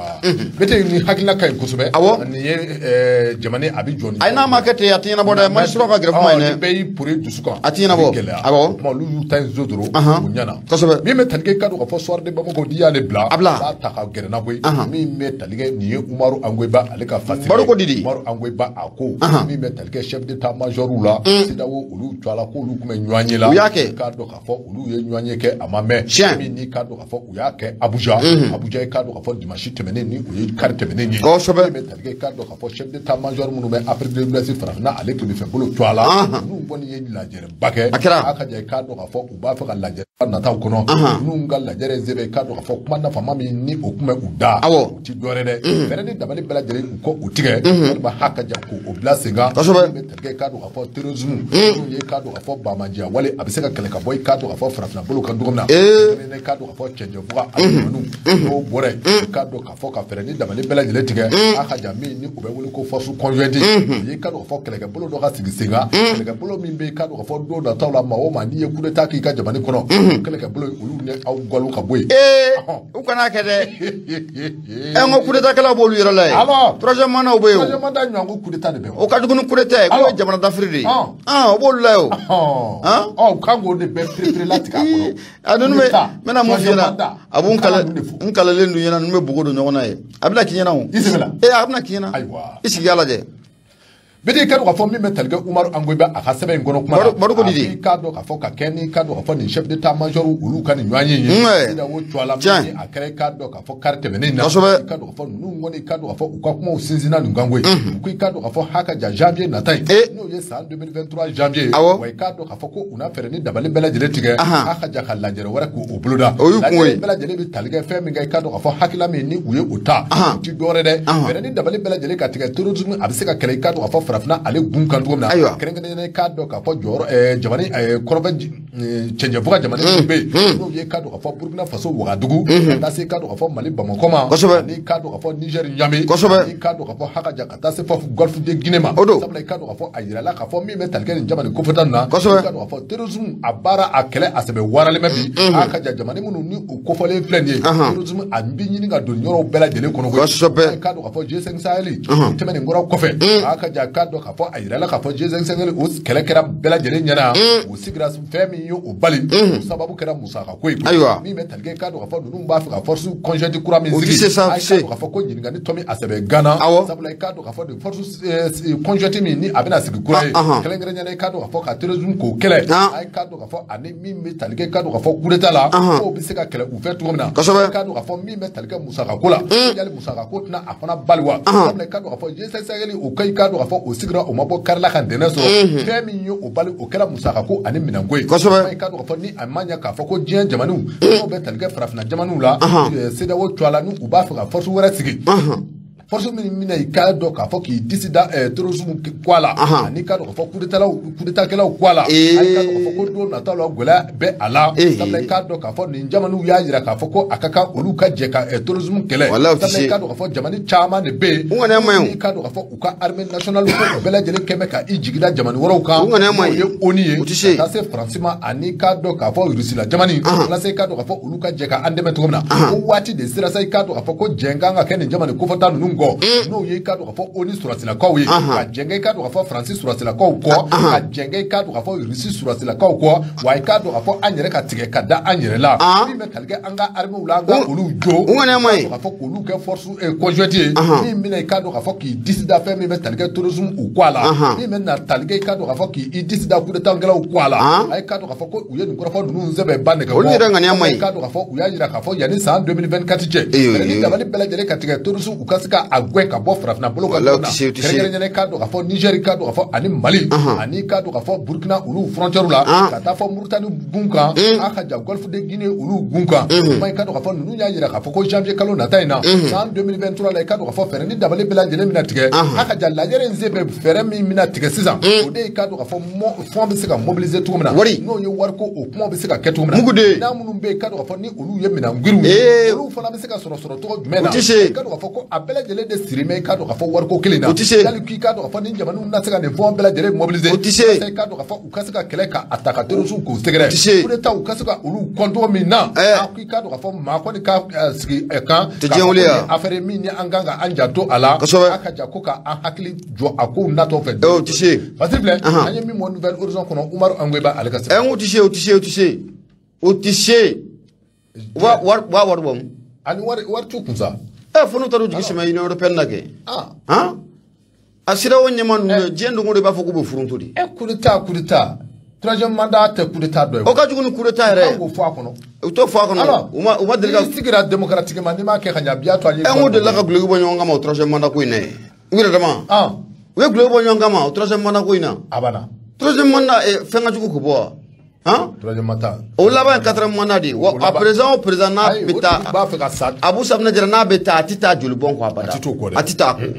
Bete ni hakilina ka ɲi kosɛbɛ. Awɔ. Nin ye jamana a bɛ jɔ ni. Ayi n'a ma kɛ ten a tɛ ɲɛnabɔ dɛ magistrat ka grève ma ɲi dɛ. Bɛɛ y'i pori dusu kan. A tɛ ɲɛnabɔ. Awɔ. O tuma olu y'u ta in zo dɔrɔn. U ɲɛna. Kosɛbɛ. Min bɛ tali kɛ i ka dɔn k'a fɔ Soir de Bamako n'i y'ale bila. A bila. A b'a ta ka gɛrɛ n'a koyi. Min bɛ tali kɛ nin ye Umaru Angoyiba ale ka fasiri. Baro ko di. Umaru Angoyiba a ko. Min bɛ tali kɛ chef d'état major la. CEDEAO olu to a la k'olu tun bɛ ɲɔgɔn ye la. U y'a kɛ. K'a dɔn k'a fɔ olu ye ɲɔgɔn ye kɛ a ma mɛn. Tiɲɛ. Min n'i k'a dɔn k'a fɔ u y'a kɛ Abuja. Abuja i k'a dɔn k'a fɔ dimanche tɛmɛnen ni o ye kari tɛmɛnen ye. Kosɛbɛ. Min bɛ tali kɛ i k'a dɔn k'a fɔ chef d'état major minnu bɛ Afrique de l'Ouest farafinna ale tun bɛ fɛ bolo to a la. Ninnu kɔni ye lajɛrɛba kɛ. A kɛra. A ka jɛ i k'a dɔn k'a fɔ u b'a fɛ ka lajɛrɛ nataw kɔnɔ. Ninnu ka lajɛrɛ sɛbɛn i k'a dɔn k'a fɔ kuma nafama min ni o tun bɛ u da. Awɔ. U ti dɔwɛrɛ dɛ. Fɛɛrɛ ni dabali bɛɛ lajɛlen u ko u tigɛ. Walima ha ka ja k'o bila sen kan. Kosɛbɛ. Min bɛ tali kɛ i k'a dɔn k'a fɔ terrorisme. Minnu ye i k'a dɔn k'a fɔ banbaanciya wale a bɛ se ka kɛlɛ ka bɔ i k'a dɔn k'a fɔ farafinna bolo kan cogo min na. I k'a dɔn k'a fɔ cɛncɛnfuga ani ɲɔniw n'o bɔra yen i k'a dɔn k'a fɔ ka fɛɛrɛ ni dabali bɛɛ lajɛlen tigɛ. A ka ja min ni o bɛ wele ko force conjointe. O ye i k'a dɔn k'a fɔ kɛlɛkɛbolo dɔ ka sigi sen kan. Kɛlɛkɛbolo min bɛ i k'a dɔn k'a fɔ don nataw la maa o maa n'i ye coup d'état k'i ka jamana kɔnɔ. Kɛlɛkɛbolo olu ni aw galo ka bɔ yen. U kana kɛ dɛ. N ko coup d'état kɛlaw b'olu yɛrɛ la yen. Alors. Troisième mandat bɛ yen o. Troisième mandat ɲɔgɔn ko coup d'état de bɛ bɛn. O ka jugu ni coup d'état ye, k'o ye jamana dafiri de ye. O b'olu la ye o. Ɔ, u kan k'o de bɛɛ perepere latigɛ a kɔnɔ. A ninnu bɛ n bɛna mun f'i ɲɛna, a b'u n kalalen don ɲɛna, ninnu bɛ bogo don ɲɔgɔn na ye. A bɛna k'i ɲɛna o. I sɛbɛ la. Ee, a bɛna k'i ɲɛna. Ayiwa. I sigi a lajɛ. Bɛɛ k'a dɔn k'a fɔ min bɛ tali kɛ Umaru Angoyiba a ka sɛbɛn in kɔnɔ kuma la. Baro ko di de. I k'a dɔn k'a fɔ ka kɛ ni k'a dɔn k'a fɔ nin chef d'état major olu ka nin ɲɔgɔn ye ye. CEDEAO cuwa la min a kɛra i k'a dɔn k'a fɔ kari tɛmɛnen in na. Kosɛbɛ. I k'a dɔn k'a fɔ ninnu kɔni i k'a dɔn k'a fɔ u ka kumaw sinsinna nin kan koyi. U ko i k'a dɔn k'a fɔ haka ja janvier nata in. N'o ye san 2023 janvier. Awɔ. Wa i k'a dɔn k'a fɔ ko u na fɛɛrɛ ni dabali bɛɛ lajɛlen tigɛ. Haka ja ka lajɛrɛ wɛrɛ k'o boloda. O y'u kun ye. Lajɛrɛ bɛɛ lajɛlen bɛ tali kɛ fɛn min kan i k'a dɔn k'a fɔ hakilila min ni u ye o ta. O ti dɔwɛrɛ dɛ. Fɛɛrɛ ni dabali bɛɛ lajɛlen ka tigɛ terrorisme a bɛ se ka kɛlɛ i k'a dɔn k'a fɔ farafinna ale gun kan cogo min na. Kɛrɛnkɛrɛnnenya k'a dɔn k'a fɔ jɔyɔrɔ jamana kɔrɔfɛ cɛncɛnfuga jamana minnu bɛ yen n'o ye k'a dɔn k'a fɔ Burkina Faso Wagadugu ka taa se k'a dɔn k'a fɔ Mali Bamakɔ ma. Ani k'a dɔn k'a fɔ Niger Niamey. Ani k'a dɔn k'a fɔ Hakaja ka taa se fɔ Golfe de Guinée ma. Sabula i k'a dɔn k'a fɔ a yirala k'a fɔ min bɛ tali kɛ nin jamana kofɔta ninnu na. I k'a dɔn k'a fɔ terrorisme a baara a kɛlɛ a sɛbɛ waralen bɛ bi. Hakaja jamana minnu ni u kofɔlen filɛ nin ye. Terrorisme a bɛ ɲini ka don yɔrɔw bɛɛ lajɛlen kɔnɔ koyi. I k'a dɔn k'a fɔ G5 Sahel o tɛmɛnen kɔrɔ kɔfɛ. Hakaja k'a dɔn k'a fɔ a yirala k'a fɔ G5 Sahel o kɛlɛ kɛra bɛɛ lajɛlen ɲɛna. O sigira fɛn min ye o bali. O sababu kɛra musaka ko ye. Min bɛ tali kɛ k'a dɔn k'a fɔ ninnu b'a fɛ ka force conjointe kura min sigi. A k'a dɔn k'a fɔ ko ɲininkali tɔ min a sɛbɛn Gana. Sabula i k'a dɔn k'a fɔ nin force conjointe min ni a bɛna sigi kura ye. Kɛrɛnkɛrɛnnenya la i k'a dɔn k'a fɔ ka terrorisme k'o kɛlɛ. A k'a dɔn k'a fɔ ani min bɛ tali kɛ k'a dɔn k'a fɔ coup d'état la. K'o bɛ se ka kɛlɛ u fɛ cogo min na. I k'a dɔn k'a fɔ min bɛ tali kɛ musaka ko la. Yali musaka ko tɛna a fana bali wa. Sabula i k'a dɔn k'a fɔ G5 Sahel o ka i k'a dɔn k'a fɔ o sigira o ma bɔ kari la ka ntɛnɛn sɔrɔ. Fɛn min ye o bali o kɛra musaka ko ani minɛnko ye. I k'a dɔn k'a fɔ ni a ma ɲɛ k'a fɔ ko diɲɛ jamanaw n'o bɛ tali kɛ farafinna jamanaw la. CEDEAO cuwa la ni u b'a fɛ ka force wɛrɛ sigi. Force min minɛ i k'a dɔn k'a fɔ k'i disi da terrorisme kɔ a la. Ani k'a dɔn k'a fɔ coup d'état kɛlaw kɔ a la. Ani k'a dɔn k'a fɔ ko don nataw la gɛlɛya bɛ a la. Sabula i k'a dɔn k'a fɔ nin jamanaw y'a jira k'a fɔ ko a ka kan olu ka jɛ ka terrorisme kɛlɛ. Sabula i k'a dɔn k'a fɔ jamana caman de bɛ yen. I k'a dɔn k'a fɔ u ka armée nationale ko bɛɛ lajɛlen kɛ bɛ ka i jigi da jamana wɛrɛw kan. N'o ye ONU ye. Ka taa se Faransi ma ani k'a dɔn k'a fɔ Russie la jamana. Walasa i k'a dɔn k'a fɔ olu ka jɛ ka an dɛmɛ cogo min na. O waati de sera sa i k'a dɔn k'a fɔ ko jɛn kan ka kɛ nin jamana kofɔta ninnu kɔ. N'o ye i k'a dɔn k'a fɔ ONU sɔrɔsilakaw ye. Ka jɛn i k'a dɔn k'a fɔ Faransi sɔrɔsilakaw kɔ. Ka jɛn i k'a dɔn k'a fɔ Russie sɔrɔsilakaw kɔ. Wa i k'a dɔn k'a fɔ an yɛrɛ ka tigɛ ka da an yɛrɛ la. Min bɛ tali kɛ an ka armée la an ka olu jo. K'a fɔ k'olu kɛ force conjointe ye. Min bɛna i k'a dɔn k'a fɔ k'i disi da fɛn min bɛ tali kɛ terrorisme u kɔ a la. Min bɛ na tali kɛ i k'a dɔn k'a fɔ k'i disi da coup d'état kɛlaw kɔ a la. A ye k'a dɔn k'a fɔ ko u ye nin kɔrɔfɔ ninnu sɛbɛn ba nɛgɛ bɔ. Olu yɛrɛ ŋaniya man ɲi. I k'a dɔn k'a fɔ u y'a jira k'a fɔ yanni san 2024 cɛ. Ni dabali bɛɛ lajɛlen ka tigɛ terrorisme u ka se ka a gɛn ka bɔ farafinna bolo kan. Kɛrɛnkɛrɛnnenya k'a dɔn k'a fɔ Niger k'a dɔn k'a fɔ ani Mali. Ani k'a dɔn k'a fɔ Burkina olu frontière la. Ka taa fɔ Mauritanie gun kan. A ka ja Golfe de Guinée olu gun kan. Kuma i k'a dɔn k'a fɔ ninnu y'a jira k'a fɔ ko janvier kalo nata in na. San 2023 la i k'a dɔn k'a fɔ fɛɛrɛ ni dabali bɛɛ lajɛlen bɛna tigɛ. A ka ja lajɛrɛ in sen bɛ fɛɛrɛ min bɛna tigɛ sisan. O de ye k'a dɔn k'a fɔ fond bɛ se ka mobiliser cogo min na. N'o ye wariko o kuma bɛ se ka kɛ cogo min na. N'a minnu bɛ yen k'a dɔn k'a fɔ ni olu ye minɛn giriw ye. Olu fana bɛ se ka sɔrɔ cogo jumɛn na. I k'a dɔn k'a fɔ ko a bɛɛ lajɛlen de siri bɛ i k'a dɔn k'a fɔ wariko kelen na. Yali k'i k'a dɔn k'a fɔ ni jamanaw na se ka nin fond bɛɛ lajɛlen mobiliser. I k'a dɔn k'a fɔ u ka se ka kɛlɛ ka a ta ka terrorisme k'u sɛgɛrɛ. Coup d'état u ka se ka olu kɔn cogo min na. A k'i k'a dɔn k'a fɔ maa kɔni ka sigi kan. Affaire min ni an kan ka an janto a la. A ka ja ko ka an hakili jɔ a kow natɔ fɛ. Parce que filɛ an ye min bɔ Nouvelle Horizon kɔnɔ Umaru Angoyiba ale ka sɛbɛn. O tɛ se. U b'a wari bɔ mun? Ani wari t'u kun sa. Fo n'u taara u jigi sɛmɛ Union européenne na kɛ. A CEDEAO ɲɛmaa ninnu diɲɛ don o don i b'a fɔ k'u bɛ furuntu de. Coup d'état troisième mandat tɛ coup d'état dɔ ye. O ka jugu ni coup d'état yɛrɛ ye. U k'o fɔ a kɔnɔ. U t'o fɔ a kɔnɔ. U ma deli ka. N'i sigira démocratiquement n'i m'a kɛ ka ɲɛ a b'i y'a to an ye. N ko delila ka guloki bɔ ɲɔgɔn kama o troisième mandat ko in na ye. U yɛrɛ dama. U ye guloki bɔ ɲɔgɔn kama o troisième mandat ko in na. A banna. Troisième mandat fɛn ka jugu k'o bɔ wa? Troisième mandat. O laban ye quatrième mandat de ye. Wa a président o président n'a bɛ taa. Abu Safinɛ Jara n'a bɛ taa a tɛ taa joli bɔn kɔ abada. A tɛ t'o kɔ dɛ. A tɛ taa kɔ.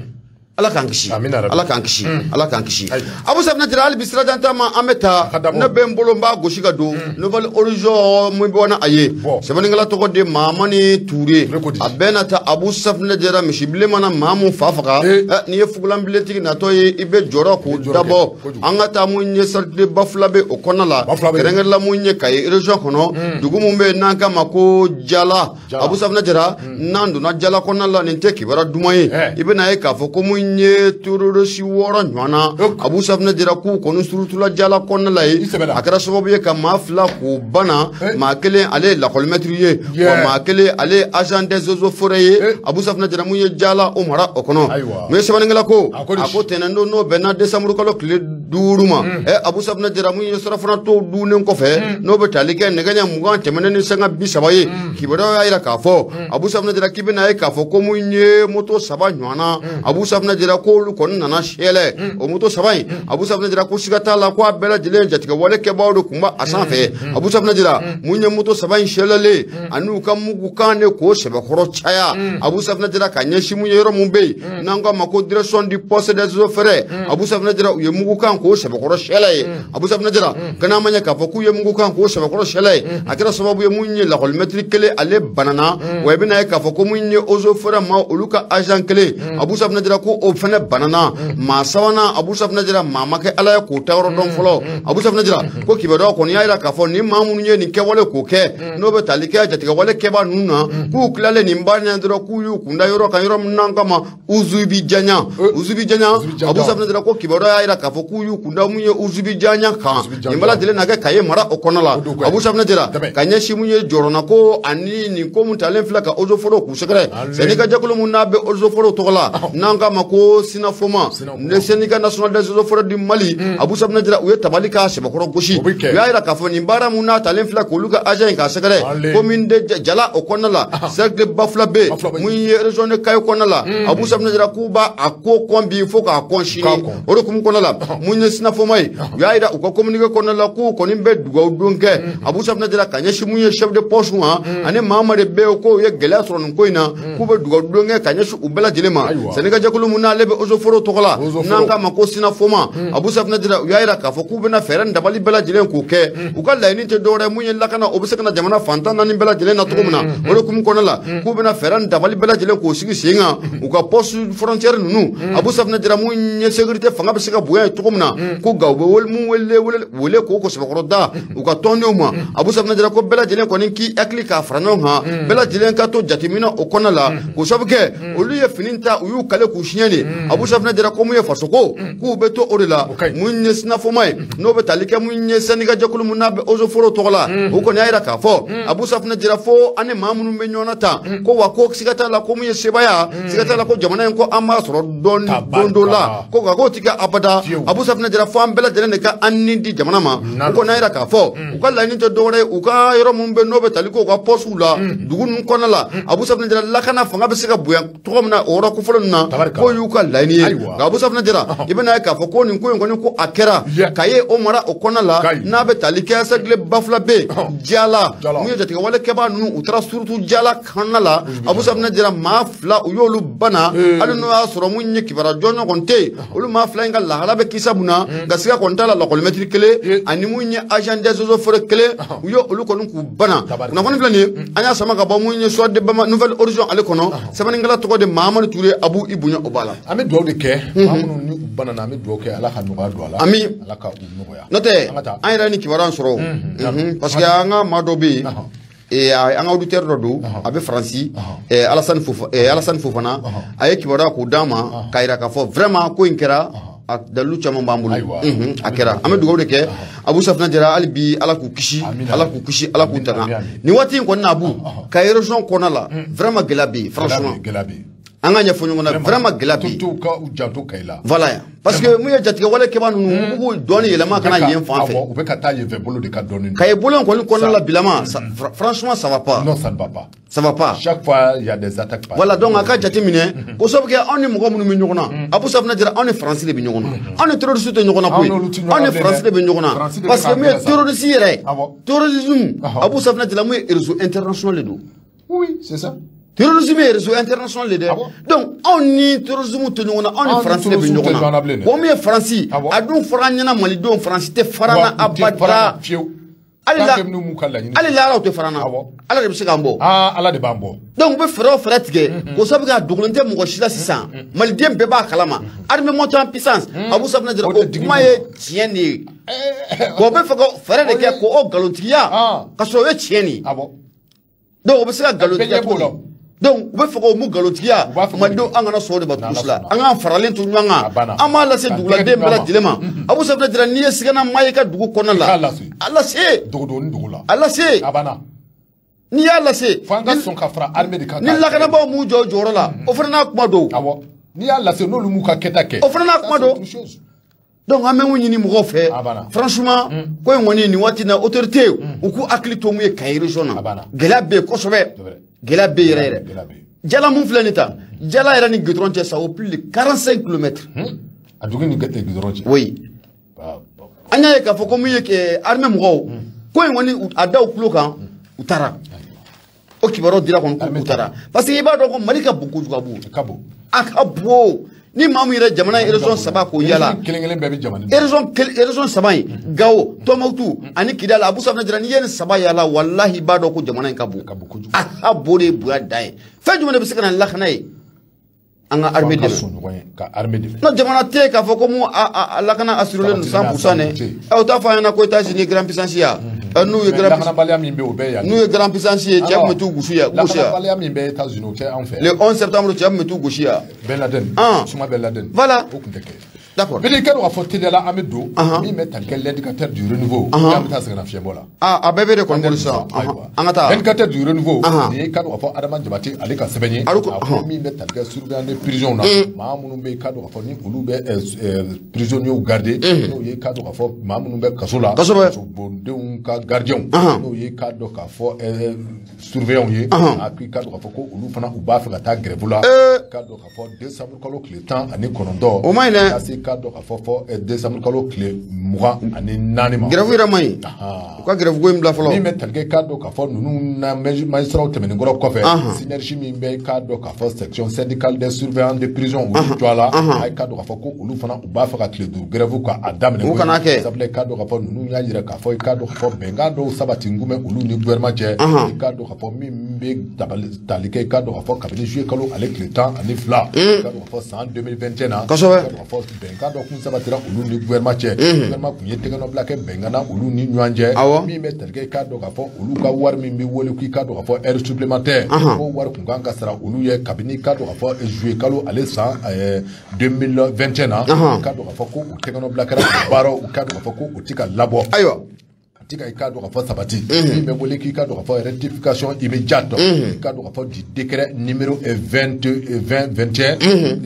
Ala k'an kisi. Ala k'an kisi. Ala k'an kisi. Abu Safinɛ Jara hali bi sirajan taama an bɛ taa. Ne bɛ n bolo n b'a gosi ka don. Nouvelle Horizon mun bɔ na a ye. Sɛbɛnnikɛla tɔgɔ de Mahamani Ture. A bɛɛ na taa Abu Safinɛ Jara misibilen mana maa mun fa faga. N'i ye fugulanbilentigi natɔ ye i bɛ jɔrɔ k'o dabɔ. An ka taa mun ye Cercle Bafulabe o kɔnɔna la. Kɛrɛnkɛrɛnla mun ye Kayi région kɔnɔ. Dugu mun bɛ yen n'an k'a ma ko Jala. Abu Safinɛ Jara n'an donna Jala kɔnɔna la nin tɛ kibaruya duman ye. I bɛna ye k'a fɔ ko mun mun ye terroriste 6 ɲɔgɔn na Abu Safunɛ Jara k'u kɔni surutula jala kɔnɔna la ye a kɛra sababu ye ka maa 2 k'u bana maa 1 ale ye lakɔlimɛtiri ye wa maa 1 ale ye agent des eaux et forêts ye Abu Safunɛ Jara mun ye jala o mara o kɔnɔ mun ye sɛbɛnnikɛla ko a ko tɛnɛn don n'o bɛnna décembre kalo tile 5 ma Abu Safunɛ Jara mun ye surafana tɔw dunnen kɔfɛ n'o bɛ tali kɛ nɛgɛ ɲɛ 20 tɛmɛnen ni sanga 30 ye kibaruyaw y'a jira k'a fɔ Abu Safunɛ Jara k'i bɛna ye k'a fɔ ko mun ye moto 3 ɲɔgɔn na Abu Safunɛ Jara k'olu kɔni nana sɛlɛ o moto 3 in Abu Safunɛ Jara ko siga t'a la ko a bɛɛ lajɛlen jatigɛwale kɛbaaw de tun b'a a sanfɛ Abu Safunɛ Jara mun ye moto 3 in sɛlɛlen ani u ka mugukan de k'o sɛbɛkɔrɔ caya Abu Safunɛ Jara ka ɲɛsin mun ye yɔrɔ mun bɛ yen n'an k'a ma ko direction du poste des eaux et forêts Abu Safunɛ Jara u ye mugukan k'o sɛbɛkɔrɔ sɛlɛ ye Abu Safunɛ Jara kana ma ɲɛ k'a fɔ k'u ye mugukan k'o sɛbɛkɔrɔ sɛlɛ ye a kɛra sababu ye mun ye lakɔlimɛtiri 1 ale banana wa i bɛna ye k'a fɔ ko mun ye eaux et forêts ma olu ka agent 1 Abu Safunɛ Jara ko o fɛnɛ banana maa 3nan Abu Safunɛ Jara maa ma kɛ Ala ye k'o ta yɔrɔ dɔn fɔlɔ Abu Safunɛ Jara ko kibaruya kɔni y'a jira k'a fɔ ni maa minnu ye nin kɛwale k'o kɛ n'o bɛ tali kɛ jatigɛwale kɛbaa ninnu na k'u tilalen nin baara in dɔrɔn k'u y'u kunda yɔrɔ kan yɔrɔ min n'an kama Uzubi Janya Uzubi Janya Abu Safunɛ Jara ko kibaruya y'a jira k'a fɔ k'u y'u kunda mun ye Uzubi Janya kan nin bɛɛ lajɛlen na kɛ Kaye mara o kɔnɔ la Abu Safunɛ Jara ka ɲɛsin mun ye jɔrɔna ko ani nin ko mun talen filɛ ka eaux et forêts k'u sɛgɛrɛ syndicat jɛkulu mun n'a bɛ eaux et forêts tɔgɔ la n'an k'a ma ko Sinafoma le syndicat national des eaux et forêts du Mali Abu Safunɛ Jara u ye tabali k'a sɛbɛkɔrɔ gosi u y'a jira k'a fɔ nin baara mun n'a talen filɛ k'olu ka agent in k'a sɛgɛrɛ commune de Jala o kɔnɔna la cercle Bafulabe mun ye région de Kayi kɔnɔna la Abu Safunɛ Jara k'u b'a a ko kɔn bi fo k'a kɔn sini o de kun kɔnɔna la mun ye Sinafoma ye u y'a jira u ka communiqué kɔnɔna la k'u kɔni bɛ dugawu don kɛ Abu Safunɛ Jara ka ɲɛsin mun ye chef de poste ma ani maa ma de bɛ yen k'o ye gɛlɛya sɔrɔ nin ko in na k'u bɛ dugawu don kɛ ka ɲɛsin u bɛɛ lajɛlen ma syndicat jɛkulu mun n'ale bɛ eaux et forêts tɔgɔ la n'an k'a ma ko Sinafoma Abu Safunɛ Jara u y'a jira k'a fɔ k'u bɛna fɛɛrɛ ni dabali bɛɛ lajɛlen k'o kɛ u ka laɲini tɛ dɔwɛrɛ mun ye lakana o bɛ se ka na jamana fantan 4 bɛɛ lajɛlen na cogo min na o de kun kɔnɔna la k'u bɛna fɛɛrɛ ni dabali bɛɛ lajɛlen k'o sigi sen kan u ka poste frontière ninnu Abu Safunɛ Jara mun ye sécurité fanga bɛ se ka bonya yen cogo min na ko nka u bɛ mun wele k'o sɛbɛkɔrɔ da u ka tɔndenw ma Abu Safunɛ Jara ko bɛɛ lajɛlen kɔni k'i hakili k'a fara ɲɔgɔn kan bɛɛ lajɛlen ka to jateminɛ o kɔnɔna la k'o sababu kɛ olu ye fini ta u y'u kale k'u siɲɛ de Abu Safunɛ Jara ko mun ye fasoko k'u bɛ to o de la mun ye Sinafoma ye n'o bɛ tali kɛ mun ye syndicat jɛkulu mun n'a bɛ eaux et forêts tɔgɔ la o kɔni y'a jira k'a fɔ Abu Safunɛ Jara fo ani maa minnu bɛ ɲɔgɔn na tan ko wa ko siga t'a la ko mun ye sebaaya siga t'a la ko jamana in ko an b'a sɔrɔ don dɔ la ko nka k'o ti kɛ abada Abu Safunɛ Jara fo an bɛɛ lajɛlen de ka an ni di jamana ma o kɔni y'a jira k'a fɔ u ka laɲini tɛ dɔwɛrɛ ye u ka yɔrɔ minnu bɛ n'o bɛ tali k'u ka postew la dugu ninnu kɔnɔna la Abu Safunɛ Jara lakana fanga bɛ se ka bonya cogo min na o yɔrɔ kofɔlen ninnu na k'o y'u ka laɲini ye nka Abu Safunɛ Jara i bɛna ye k'a fɔ ko nin ko in kɔni ko a kɛra Kaye o mara o kɔnɔna la n'a bɛ tali kɛ cercle Bafulabe Jala mun ye jatigɛwale kɛbaa ninnu u taara surtout Jala kɔnɔna la Abu Safunɛ Jara maa 2 u y'olu bana hali n'o y'a sɔrɔ mun ye kibaruya jɔnjɔn kɔni tɛ yen olu maa 2 in ka lahala bɛ kisa mun na nka siga kɔni t'a la lakɔlimɛtiri 1 ani mun ye agent des eaux et forêts 1 u ye olu kɔni k'u bana kunnafoni filɛ nin ye an y'a sama ka bɔ mun ye soir de Bama Nouvelle Horizon ale kɔnɔ sɛbɛnnikɛla tɔgɔ de Mahamadu Ture Abu i bonya o b'a la an bɛ dugawu de kɛ maa minnu ni u banana an bɛ dugawu kɛ Ala ka nɔgɔya don a la ami Ala ka u nɔgɔya n'o tɛ an yɛrɛ ni kibaruya sɔrɔ parce que an ka maa dɔ bɛ yen an ka auditeur dɔ don a bɛ Faransi Alassane Fofana a ye kibaruya k'o d'an ma k'a jira k'a fɔ vraiment ko in kɛra a dalilu caman b'an bolo a kɛra an bɛ dugawu de kɛ Abu Safunɛ Jara hali bi Ala k'u kisi Ala k'u kisi Ala k'u tanga nin waati in kɔni na Abu Kaye région kɔnɔna la vraiment gɛlɛya bɛ yen franchement an ka ɲɛfɔ ɲɔgɔn na vraiment gɛlɛya bɛ yen surtout ka u janto Kayi la voilà parce que mun ye jatigɛwale kɛbaa ninnu u b'u dɔɔni yɛlɛma ka na yen fan fɛ u bɛ ka taa yen fɛ bolo de ka dɔɔni Kaye bolo in kɔni kɔnɔna la bilama franchement ça va pas non ça ne va pas ça va pas chaque fois il y a des attaques. Voilà donc a ka jateminɛ k'o sababu kɛ anw ni mɔgɔ minnu bɛ ɲɔgɔn na Abu Safunɛ Jara anw ni Faransi de bɛ ɲɔgɔn na anw ni terroriste tɛ ɲɔgɔn na koyi anw ni Faransi de bɛ ɲɔgɔn na parce que mun ye terroriste yɛrɛ terrorisme Abu Safunɛ Jara mun ye réseau international de don. Oui, c'est ça. Terrorisme ye réseau international de dɛ. Donc anw ni terrorisme tɛ ɲɔgɔn na anw ni Faransi de bɛ ɲɔgɔn na bon mun ye Faransi a dun fɔra an ɲɛna malidenw Faransi tɛ fara an na abada. Hali laharaw tɛ fara an na Ala de bɛ se k'an bɔ. Ala de b'an bɔ. Donc u bɛ fɛɛrɛ o fɛɛrɛ tigɛ k'o sababu kɛ a dogolen tɛ mɔgɔ si la sisan maliden bɛɛ b'a kalama armée montée en puissance Abu Safunɛ Jara o kuma ye tiɲɛ de ye. Bon u bɛ fɛ ka fɛɛrɛ de kɛ k'o nkalontigiya ka sɔrɔ o ye tiɲɛ de ye. Donc o bɛ se ka nkalontigiya cogo di? Donc u bɛ fɛ k'o mun nkalontigiya malidenw an kana sɔn o de ma tugu si la an k'an faralen to ɲɔgɔn kan an b'a lase duguladen bɛɛ lajɛlen ma Abu Safinɛ Jara n'i ye sigana maa ye i ka dugu kɔnɔna la a lase dogodogoni dugu la a lase n'i y'a lase fo an ka sɔn ka fara armée de kan ni lakanabaaw m'u jɔ u jɔyɔrɔ la o fana n'a kuma don awɔ n'i y'a lase n'olu m'u ka kɛta kɛ o fana n'a kuma don. Donc an bɛ mun ɲini mɔgɔw fɛ franchement ko in kɔni nin waati in na autorité u k'u hakili to mun ye Kayi région na gɛlɛya bɛ yen kosɛbɛ gɛlɛya bɛ yen yɛrɛ yɛrɛ Jala mun filɛ nin ta Jala yɛrɛ ni goudron cɛ ça vaut plus de 45 kilomètres. A dugu ni goudron cɛ. Oui an y'a ye k'a fɔ ko mun ye armée mɔgɔw ko in kɔni a da u tulo kan u taara o kibaruyaw dira kɔni k'u taara parce que i b'a dɔn ko Mali ka bon kojugu a bon a ka bon. Ni maa min yɛrɛ jamana ye région saba k'o yala kelen-kelen bɛɛ bɛ jamana région saba in Gawo Tɔnbukutu ani Kidali Abu Safinɛ Jara n'i ye nin saba yala walahi i b'a dɔn ko jamana in ka bon a ka bon de ye bonya dan ye fɛn jumɛn de bɛ se ka na ni lakana ye an ka armée dɛmɛ non jamana tɛ yen k'a fɔ ko mun a lakana assuré don 100% dɛ o t'a fɔ an ɲɛna ko États-Unis ye grande puissance ya n'u ye grand lakanabaliya min bɛ o bɛɛ yan n'u ye grande puissance ye cɛ tun bɛ t'u gosi yan lakanabaliya min bɛ États-Unis o tɛ anw fɛ le 11 septembre cɛ tun bɛ t'u gosi yan Ben Laden Suma Ben Laden voilà o tun tɛ kɛ d'accord Bidi kɛ don k'a fɔ teliya la an bɛ don min bɛ tali kɛ l'indicateur du renouveau an bɛ taa sɛgɛnna fiɲɛbɔ la a bɛɛ bɛ de kɔni bolo sisan an ka taa l'indicateur du renouveau nin ye ka don k'a fɔ Adama Jabate ale ka sɛbɛn ye a ko min bɛ tali kɛ surveillant de prison na maa minnu bɛ ka don k'a fɔ ni olu bɛ prisonniers garder n'o ye ka don k'a fɔ maa minnu bɛ kaso la kasobondenw ka gardiens n'o ye ka dɔn k'a fɔ surveillants ye a k'i ka dɔn k'a fɔ ko olu fana u b'a fɛ ka taa grève la ka dɔn k'a fɔ décembre kalo tile 19 o ma ɲi dɛ k'a dɔn k'a fɔ fɔ décembre kalo tile 24 ma grève yɛrɛ man ɲi u ka grève ko in bila fɔlɔ min bɛ tali kɛ k'a dɔn k'a fɔ ninnu na magistrats tɛmɛnen kɔrɔ kɔfɛ synergie min bɛ k'a dɔn k'a fɔ section syndicale des surveillants de prison olu jɔ a la a ye k'a dɔn k'a fɔ ko olu fana u b'a fɛ ka tile 5 grève k'a daminɛ u kana kɛ sabula k'a dɔn k'a fɔ ninnu y'a jira k'a fɔ k'a dɔn k'a fɔ bɛnkan dɔw sabati n kun bɛ olu ni gouvernement cɛ k'a dɔn k'a fɔ min bɛ tali kɛ k'a dɔn k'a fɔ kabini juillet kalo ale tile 12 k'a dɔn k'a fɔ san 2021 na kosɛbɛ k'a dɔn k'a fɔ bɛnkan dɔ kun sabatira olu ni gouvernement cɛ gouvernement kun ye tɛgɛnɔbila kɛ bɛnkan na olu ni ɲɔgɔn cɛ min bɛ tali kɛ k'a dɔn k'a fɔ olu ka wari min bɛ wele k'i k'a dɔn k'a fɔ heure supplémentaire ko wari kun kan ka sara olu ye kabini k'a dɔn k'a fɔ juillet kalo ale san 2021 na k'a dɔn k'a fɔ ko u tɛgɛnɔbila kɛra baaraw k'a dɔn k'a fɔ ko u ti ka labɔ ayiwa tika i k'a dɔn k'a fɔ sabati min bɛ wele k'i k'a dɔn k'a fɔ rectification immédiate i k'a dɔn k'a fɔ du décret numéro 20 21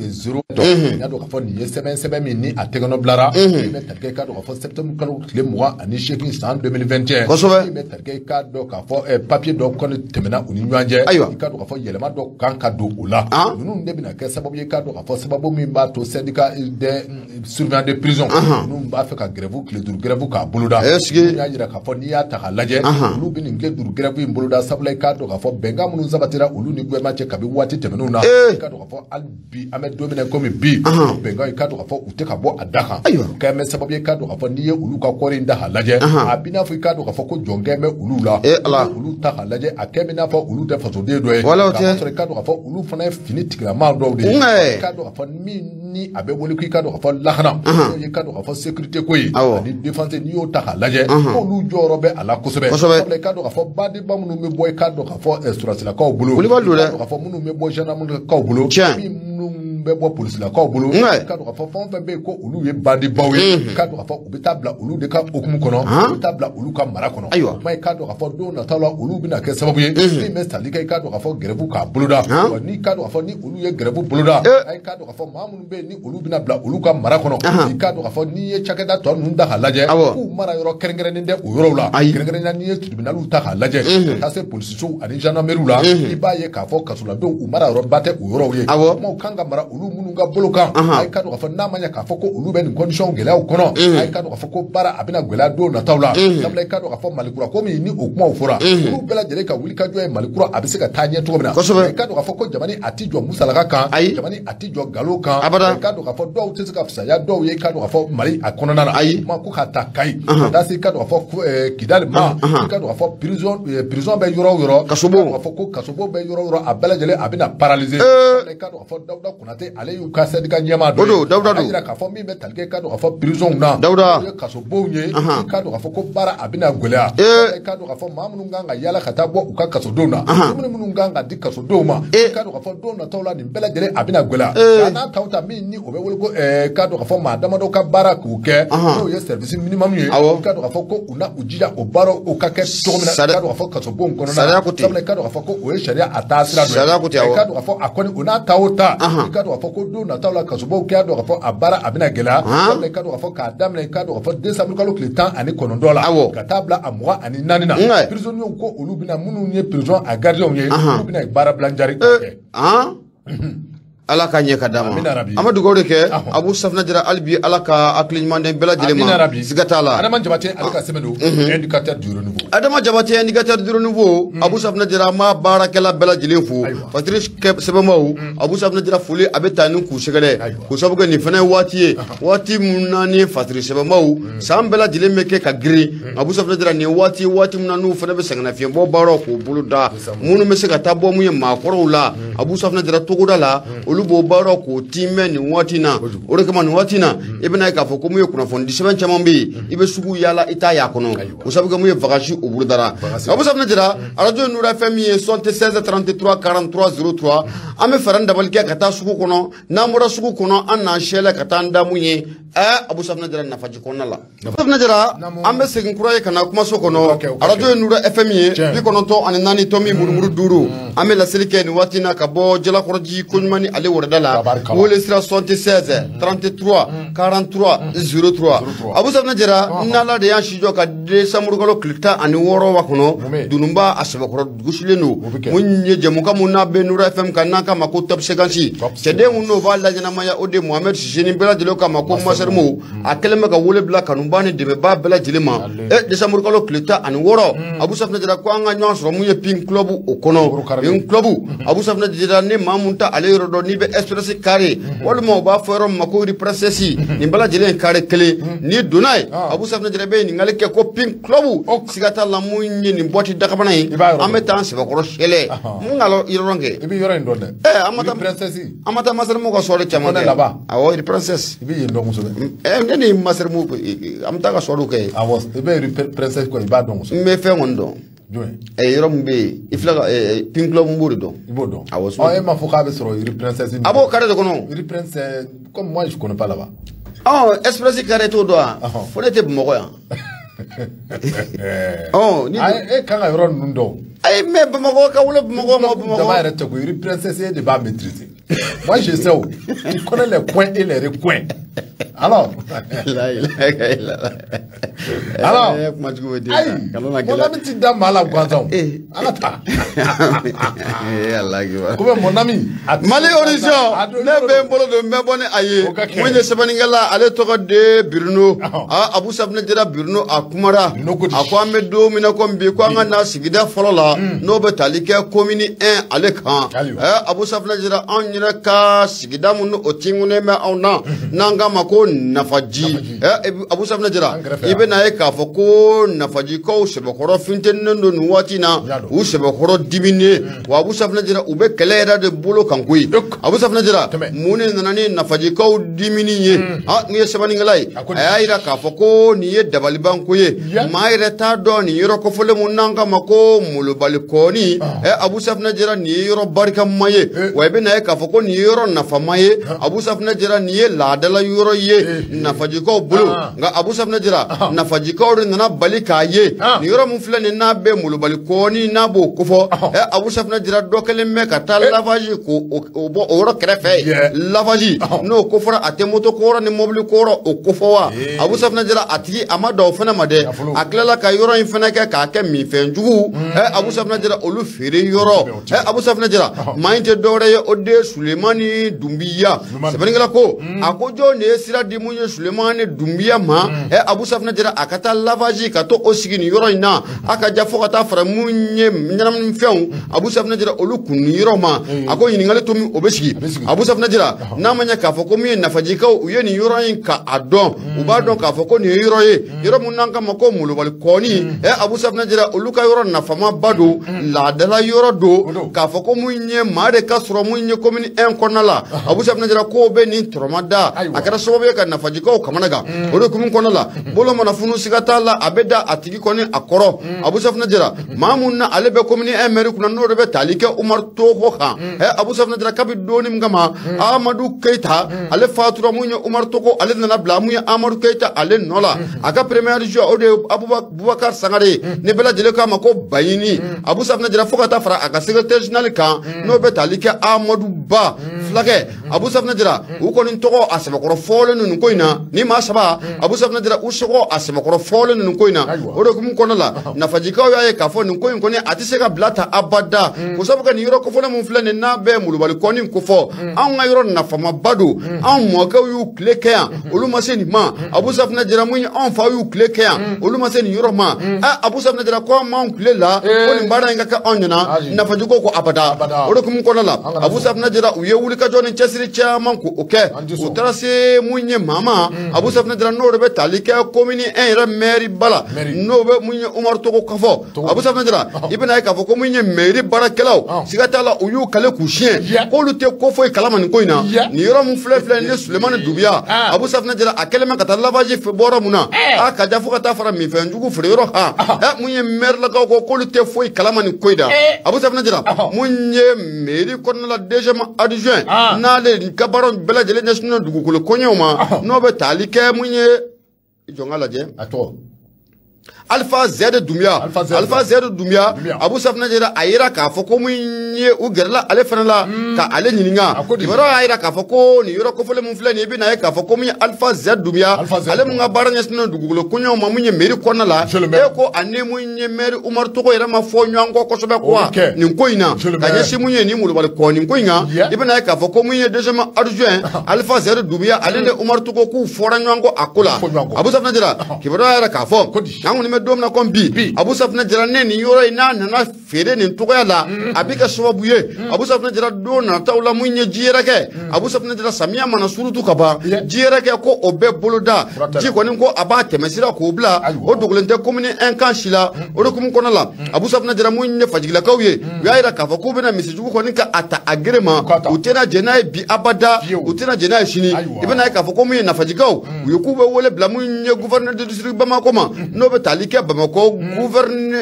0 i y'a dɔn k'a fɔ nin ye sɛbɛn min ni a tɛgɛnɔ bilara min bɛ tali kɛ i k'a dɔn k'a fɔ septembre kalo tile 28 san 2021 kosɛbɛ min bɛ tali kɛ i k'a dɔn k'a fɔ papier dɔ kɔni tɛmɛna u ni ɲɔgɔn cɛ ayiwa i k'a dɔn k'a fɔ yɛlɛma dɔ kan ka don o la ninnu de bɛna kɛ sababu ye i k'a dɔn k'a fɔ sababu min b'a to syndicat des surveillants de prison ninnu b'a fɛ ka grève tile 5 grève k'a boloda y'a jira k'a fɔ n'i y'a ta k'a lajɛ olu bɛ nin tile 5 grève in boloda sabula i k'a dɔn k'a fɔ bɛnkan minnu sabatira olu ni gouvernement cɛ kabi waati tɛmɛnenw na i k'a dɔn k'a fɔ hali bi an bɛ don min na komi bi bɛnkan i k'a dɔn k'a fɔ u tɛ ka bɔ a da kan kɛ bɛ sababu ye i k'a dɔn k'a fɔ n'i ye olu ka kɔɔri in da k'a lajɛ a b'i n'a fɔ i k'a dɔn k'a fɔ ko jɔnkɛ bɛ olu la olu ta k'a lajɛ a kɛ bɛ n'a fɔ olu tɛ fasoden dɔ ye k'a sɔrɔ i k'a dɔn k'a fɔ olu fana ye fini tigilamaa dɔw de ye i k'a dɔn k'a fɔ min ni a bɛ wele k'i k'a dɔn k'a fɔ lakana n'o ye i k'a dɔn k'a fɔ sécurité ko ye ani défense n'i y'o ta k'a lajɛ k'olu jɔyɔrɔ bɛ a la kosɛbɛ sabula i k'a dɔn k'a fɔ badenba minnu bɛ bɔ i k'a dɔn k'a fɔ sɔrɔdasilakaw bolo i k'a dɔn k'a fɔ minnu bɛ bɔ gendarmerie bolo minnu bɛ bɔ polisilakaw bolo i k'a dɔn k'a fɔ fɛn o fɛn bɛ yen ko olu ye bandibaw ye i k'a dɔn k'a fɔ u bɛ taa bila olu de ka hukumu kɔnɔ u bɛ taa bila olu ka mara kɔnɔ o kuma i k'a dɔn k'a fɔ don nataw la olu bɛna kɛ sababu ye min bɛ tali kɛ i k'a dɔn k'a fɔ grève k'a boloda wa n'i k'a dɔn k'a fɔ ni olu ye grève boloda i k'a dɔn k'a fɔ maa minnu bɛ yen ni olu bɛna bila olu ka mara kɔnɔ i k'a dɔn k'a fɔ n'i ye cakɛda tɔ ninnu ta k'a lajɛ k'u mara yɔrɔ kɛrɛnkɛrɛnnen tɛ o yɔrɔw la kɛrɛnkɛrɛnnenya n'i ye tribunaliw ta k'a lajɛ ka taa se polisisow ani gendarmeriw la i b'a ye k'a fɔ kasoladenw u mara yɔrɔba tɛ o yɔrɔw ye kumaw kan ka mara olu minnu ka bolo kan a ye k'a dɔn k'a fɔ n'a ma ɲɛ k'a fɔ ko olu bɛ nin condition gɛlɛyaw kɔnɔ a ye k'a dɔn k'a fɔ ko baara a bɛna gɛlɛya don nataw la sabula i k'a dɔn k'a fɔ Malikura komi ni o kumaw fɔra olu bɛɛ lajɛlen ka wuli ka jɔ ye Malikura a bɛ se ka taa ɲɛ cogo min na i k'a dɔn k'a fɔ ko jamana a ti jɔ musalaka kan jamana a ti jɔ nkalon kan i k'a dɔn k'a fɔ dɔw tɛ se ka fisaya dɔw ye i k'a dɔn k'a fɔ Mali a kɔnɔna na kuma ko ka taa Kayi ka taa se i k'a dɔn k'a fɔ Kidali ma i k'a dɔn k'a fɔ prison bɛ yɔrɔ o yɔrɔ kasobon k'a fɔ ko kasobon bɛ yɔrɔ o yɔrɔ a bɛɛ lajɛlen a bɛna paralyser i k'a dɔn k'a fɔ Dawuda Konate Jabate ale y'u ka syndicat ɲɛmaa dɔ ye. O don, Dawuda don. A jira k'a fɔ min bɛ tali kɛ i k'a dɔn k'a fɔ prison na. Dawuda. O ye kasobow ye. I k'a dɔn k'a fɔ ko baara a bɛna gɛlɛya. I k'a dɔn k'a fɔ maa minnu kan ka yala ka taa bɔ u ka kasodenw na. Dumuni minnu kan ka di kasodenw ma. I k'a dɔn k'a fɔ don nataw la nin bɛɛ lajɛlen a bɛna gɛlɛya. Nka n'a taw ta min ni o bɛ wele ko k'a dɔn k'a fɔ maa damadɔ ka baara k'o kɛ. N'o ye service minimum ye. I k'a dɔn k'a fɔ ko u na u jija o baaraw o ka kɛ cogo min na. I k'a dɔn k'a fɔ kasobonw kɔnɔna na. Sariya ko ten. Sabula i k'a dɔn k'a fɔ ko o ye sariya a taa sira dɔ ye. Sariya ko ten, awɔ. I k'a dɔn k'a fɔ a kɔni o n'a ta o ta. I k'a dɔn k'a fɔ ko don nataw la kasobow k'a dɔn k'a fɔ a baara a bɛna gɛlɛya. Sabula i k'a dɔn k'a fɔ k'a daminɛ i k'a dɔn k'a fɔ décembre kalo tile 19 la. Ka taa bila a 24 na. Prisonniers ko olu bɛna minnu ye prison a gardiens ye. Olu bɛna baara bila jari k'a kɛ. Ala ka ɲɛ ka d'a ma. An bɛ dugawu de kɛ Abu Safina Jara hali bi Ala ka hakili ɲuman di bɛɛ lajɛlen ma. Siga t'a la. Adama Jabate ale ka sɛbɛn don indicateur du renouveau. Adama Jabate indicateur du renouveau. Abu Safina Jara an b'a baarakɛla bɛɛ lajɛlen fo. Patrice sɛbɛnbaw Abu Safina Jara foli a bɛ taa ni k'u sɛgɛrɛ. K'o sababu kɛ nin fana ye waati ye. Waati mun na ni Patrice sɛbɛnbaw san bɛɛ lajɛlen bɛ kɛ ka girin. Abu Safina Jara nin waati waati mun na n'u fana bɛ sɛgɛnnafiɲɛbɔ baaraw k'o bolo da. Minnu bɛ se ka taa bɔ mun ye maakɔrɔw la. Abu Safina Jara togoda la. Olu b'o baaraw k'o timɛ nin waati na. O de kama nin waati na i bɛna ye k'a fɔ ko mun ye kunnafoni sɛbɛn caman bɛ yen i bɛ sugu yaala i t'a y'a kɔnɔ o sababu kɛ mun ye vacance o bolodara. Abu Safina Jara arajo Nura FM min ye 76 33 43 03 an bɛ fɛɛrɛ dabali kɛ ka taa sugu kɔnɔ n'an bɔra sugu kɔnɔ an n'an sɛlɛ ka taa an da mun ye Abu Safina Jara nafaji kɔnɔna la. Abu Safina Jara an bɛ segin kura ye ka na kumaso kɔnɔ arajo Nura FM ye 94.5 an bɛ laseli kɛ nin waati na ka bɔ Jalakɔrɔji koɲuman ni ale wɛrɛda la wele sira 76 33 43 03 Abu Safina Jara n'Ala de y'an si jɔ ka décembre kalo tile 16 wa kɔnɔ dununba a sɛbɛkɔrɔ dugusilen don mun ye jɛmukan mun n'a bɛ Nura FM kan n'an k'a ma ko top séquence cɛden mun n'o b'a laɲɛnamaya o de Mohamed Sise ni bɛɛ lajɛlen k'a ma ko Masarimu a kɛlen bɛ ka wele bila kanuba ni dɛmɛbaa bɛɛ lajɛlen ma décembre kalo tile 16 Abu Safina Jara ko an ka ɲɔgɔn sɔrɔ mun ye Pin Club o kɔnɔ Pin Club Abu Safina Jara ni maa mun ta ale yɔrɔ dɔn n'i bɛ Express carré walima u b'a fɔ yɔrɔ min ma ko Rue Princesse nin bɛɛ lajɛlen ye carré kelen n'i donna yen Abu Safina Jara bɛ ɲininkali kɛ ko Pin Club siga t'a la mun ye nin boîte dakabana ye an bɛ taa an sɛbɛkɔrɔ sɛlɛ mun ka yɔrɔ kɛ i bɛ yɔrɔ in dɔn dɛ an ma taa Masarimu ka soirée caman kɛ awɔ Rue Princesse i bɛ yen dɔn kosɛbɛ ne ni Masarimu an bɛ taa ka soirée kɛ awɔ i bɛ Rue Princesse kɔni i b'a dɔn kosɛbɛ n bɛ fɛn kɔni dɔn yɔrɔ min bɛ yen i filɛ ka Pin Club n b'o de dɔn. I b'o dɔn. Awɔ. E m'a fɔ k'a bɛ sɔrɔ Rue Princesse. A b'o carré de kɔnɔ. Rue Princesse comme moi je connais pas là-bas. Express carré t'o dɔn wa? Fo ne tɛ Bamakɔ yan. Ni e kan ka yɔrɔ ninnu dɔn. Ayi mais Bamakɔ ka wolo Bamakɔ ma Bamakɔ. Jama yɛrɛ tɛ ko Rue Princesse de b'a maîtriser. Moi je sais où. Tu connais les coins et les recoins. Alors. Alors. Ayi. Mon ami ti da maa la gansan. An ka taa. Ko mon ami. Mali Horizon ne bɛ n bolo don n bɛ bɔ ni a ye. Mun ye sɛbɛnnikɛla ale tɔgɔ de Bruno. Abu Safina Jara Bruno a kumara. A ko an bɛ don min na komi bi ko an ka na sigida fɔlɔ la n'o bɛ tali kɛ commune 1 ale kan. Abu Safina Jara anw yɛrɛ ka sigida mun o tingunnen bɛ anw na n'an k'a ma ko nafaji. Abu Safina Jara i bɛ na ye k'a fɔ ko nafajikaw sɛbɛkɔrɔ finteninen don nin waati na u sɛbɛkɔrɔ diminen wa Abu Safina Jara u bɛ kɛlɛ yɛrɛ de bolo kan koyi. Abu Safina Jara mun de nana ni nafajikaw dimini ye nin ye sɛbɛnnikɛla ye a y'a yira k'a fɔ ko nin ye dabalibanko ye maa yɛrɛ t'a dɔn nin yɔrɔ kofɔlen mun n'an k'a ma ko molobali kɔni Abu Safina Jara nin ye yɔrɔ barikama ye wa i bɛ na ye k'a fɔ ko nin ye yɔrɔ nafama ye Abu Safina Jara nin ye laadala yɔrɔ ye nafajikaw bolo nka Abu Safina Jara nafajikaw de nana bali k'a ye nin yɔrɔ mun filɛ nin n'a bɛ molobali kɔni n'a b'o kofɔ Abu Safina Jara dɔ kɛlen bɛ ka taa lavage k'o bɔ o yɔrɔ kɛrɛfɛ lavage n'o kofɔra a tɛ moto kɔrɔ ni mobili kɔrɔ o kofɔ wa Abu Safina Jara a tigi a ma da o fana ma dɛ a tilala ka yɔrɔ in fana kɛ k'a kɛ minfɛnjugu Abu Safina Jara olu feere yɔrɔ Abu Safina Jara maa in tɛ dɔwɛrɛ ye o de ye Sulemani Dunbiya sɛbɛnnikɛla ko a ko jɔn de ye sira di mun ye Sulemani Dunbiya ma Abu Safina Jara a ka taa lavage ka to o sigi nin yɔrɔ in na a ka ja fo ka taa fara mun ye ɲɛnaminifɛnw Abu Safina Jara olu kun nin yɔrɔ ma a ko ɲininkali to min o bɛ sigi Abu Safina Jara n'a ma ɲɛ k'a fɔ ko min ye nafajikaw u ye nin yɔrɔ in ka a dɔn u b'a dɔn k'a fɔ ko nin ye yɔrɔ ye yɔrɔ mun n'an k'a ma ko molobali kɔni Abu Safina Jara olu ka yɔrɔ nafama ba don laadala yɔrɔ don k'a fɔ ko mun ye maa de ka sɔrɔ mun ye commune commune 1 kɔnɔna la Abu Safinɛ Jara k'o bɛ nin tɔrɔmada a kɛra sababu ye ka nafajikaw kamana gan o de hukumu kɔnɔna la bolo mana funu siga t'a la a bɛ da a tigi kɔni a kɔrɔ Abu Safinɛ Jara maa mun na ale bɛ commune 1 maire kunna n'o de bɛ tali kɛ Umar Togo kan Abu Safinɛ Jara kabi doni min kama Amadu Keita ale fatura mun ye Umar Togo ale nana bila mun ye Amadu Keita ale nɔ la a ka premier adjoint o de ye Abubakar Sangare ni bɛɛ lajɛlen k'a ma ko Bayini Abu Safinɛ Jara fo ka taa fara a ka secrétaire général kan n'o bɛ tali kɛ Amadu Ba fulakɛ Abu Safinɛ Jara u kɔni tɔgɔ a sɛbɛkɔrɔ fɔlen ninnu ko in na ni maa saba Abu Safinɛ Jara u sɔgɔ a sɛbɛkɔrɔ fɔlen ninnu ko in na o de hukumu kɔnɔna la nafajikaw y'a ye k'a fɔ nin ko in kɔni a tɛ se ka bila ta abada ko sabu kɛ nin yɔrɔ kofɔlen mun filɛ nin n'a bɛ molobali kɔni kofɔ anw ka yɔrɔ nafamaba don anw mɔkɛw y'u tile kɛ yan olu ma se nin ma Abu Safinɛ Jara mun ye anw faw y'u tile kɛ yan olu ma se nin yɔrɔ ma Abu Safinɛ Jara ko an m'anw tile la ko nin baara in ka kɛ anw ɲɛna nafajiko ko abada o de hukumu kɔnɔna la Abu Safinɛ Jara u ye wulikajɔ ni cɛsiri caman k'o kɛ u taara se mun ye maa Abu Safinɛ Jara n'o de bɛ tali kɛ commune 1 yɛrɛ maire ba la n'o bɛ mun ye Umar Togo kafɔ Abu Safinɛ Jara i bɛna ye k'a fɔ ko mun ye mairie baarakɛlaw siga t'a la u y'u kale k'u siɲɛ k'olu tɛ ko foyi kalama nin ko in na nin yɔrɔ mun filɛ nin ye Sulemani Dubuya Abu Safinɛ Jara a kɛlen bɛ ka taa lavage bɔra mun na a ka ja fo ka taa fara minfɛnjugu feere yɔrɔ kan mun ye maire lakaw ko k'olu tɛ foyi kalama nin ko in na Abu Safinɛ Jara mun ye mairie kɔnɔna la deuxième adjoint n'ale ka baara bɛɛ lajɛlen ɲɛsinnen dugukolo koɲɛw ma n'o bɛ tali kɛ mun ye jɔn ka lajɛ a tɔgɔ Alpha Z Doumbia Alpha Z Doumbia Abu Safinɛ Jara a yira k'a fɔ ko mun ye u gɛrɛla ale fana la ka ale ɲininka kibaruya y'a yira k'a fɔ ko nin yɔrɔ kofɔlen mun filɛ nin ye i bɛna ye k'a fɔ ko mun ye Alpha Z Doumbia ale mun ka baara ɲɛsinnen dugukolo koɲɛw ma mun ye mairie kɔnɔna la e ko ani mun ye maire Umar Togo yɛrɛ ma fɔ ɲɔgɔn kɔ kosɛbɛ quoi nin ko in na ka ɲɛsin mun ye nin molobali kɔ nin ko in kan i bɛna ye k'a fɔ ko mun ye deuxième adjoint Alpha Z Doumbia ale ni Umar Togo k'u fɔra ɲɔgɔn kɔ a ko la Abu Safinɛ Jara kibaruya y'a yira k'a fɔ an kɔni bɛ don min na komi bi Abu Safinɛ Jara ne nin yɔrɔ in n'a nana feere nin togoya la a bɛ kɛ sababu ye Abu Safinɛ Jara don nataw la mun ye ji yɛrɛ kɛ Abu Safinɛ Jara samiya mana surutu ka ban ji yɛrɛ kɛ ko o bɛɛ boloda ji kɔni ko a b'a tɛmɛ sira k'o bila o dogolen tɛ commune 1 kan si la o de hukumu kɔnɔna la Abu Safinɛ Jara mun ye fajigilakaw ye u y'a yira k'a fɔ k'u bɛna misijugu kɔni ka a ta a gere ma u tɛna jɛn n'a ye bi abada u tɛna jɛn n'a ye sini i bɛna ye k'a fɔ ko mun ye nafajikaw u ye k'u bɛ wele bila mun ye gouverneur de district Bamako ma n'o bɛ tali kɛ Bamako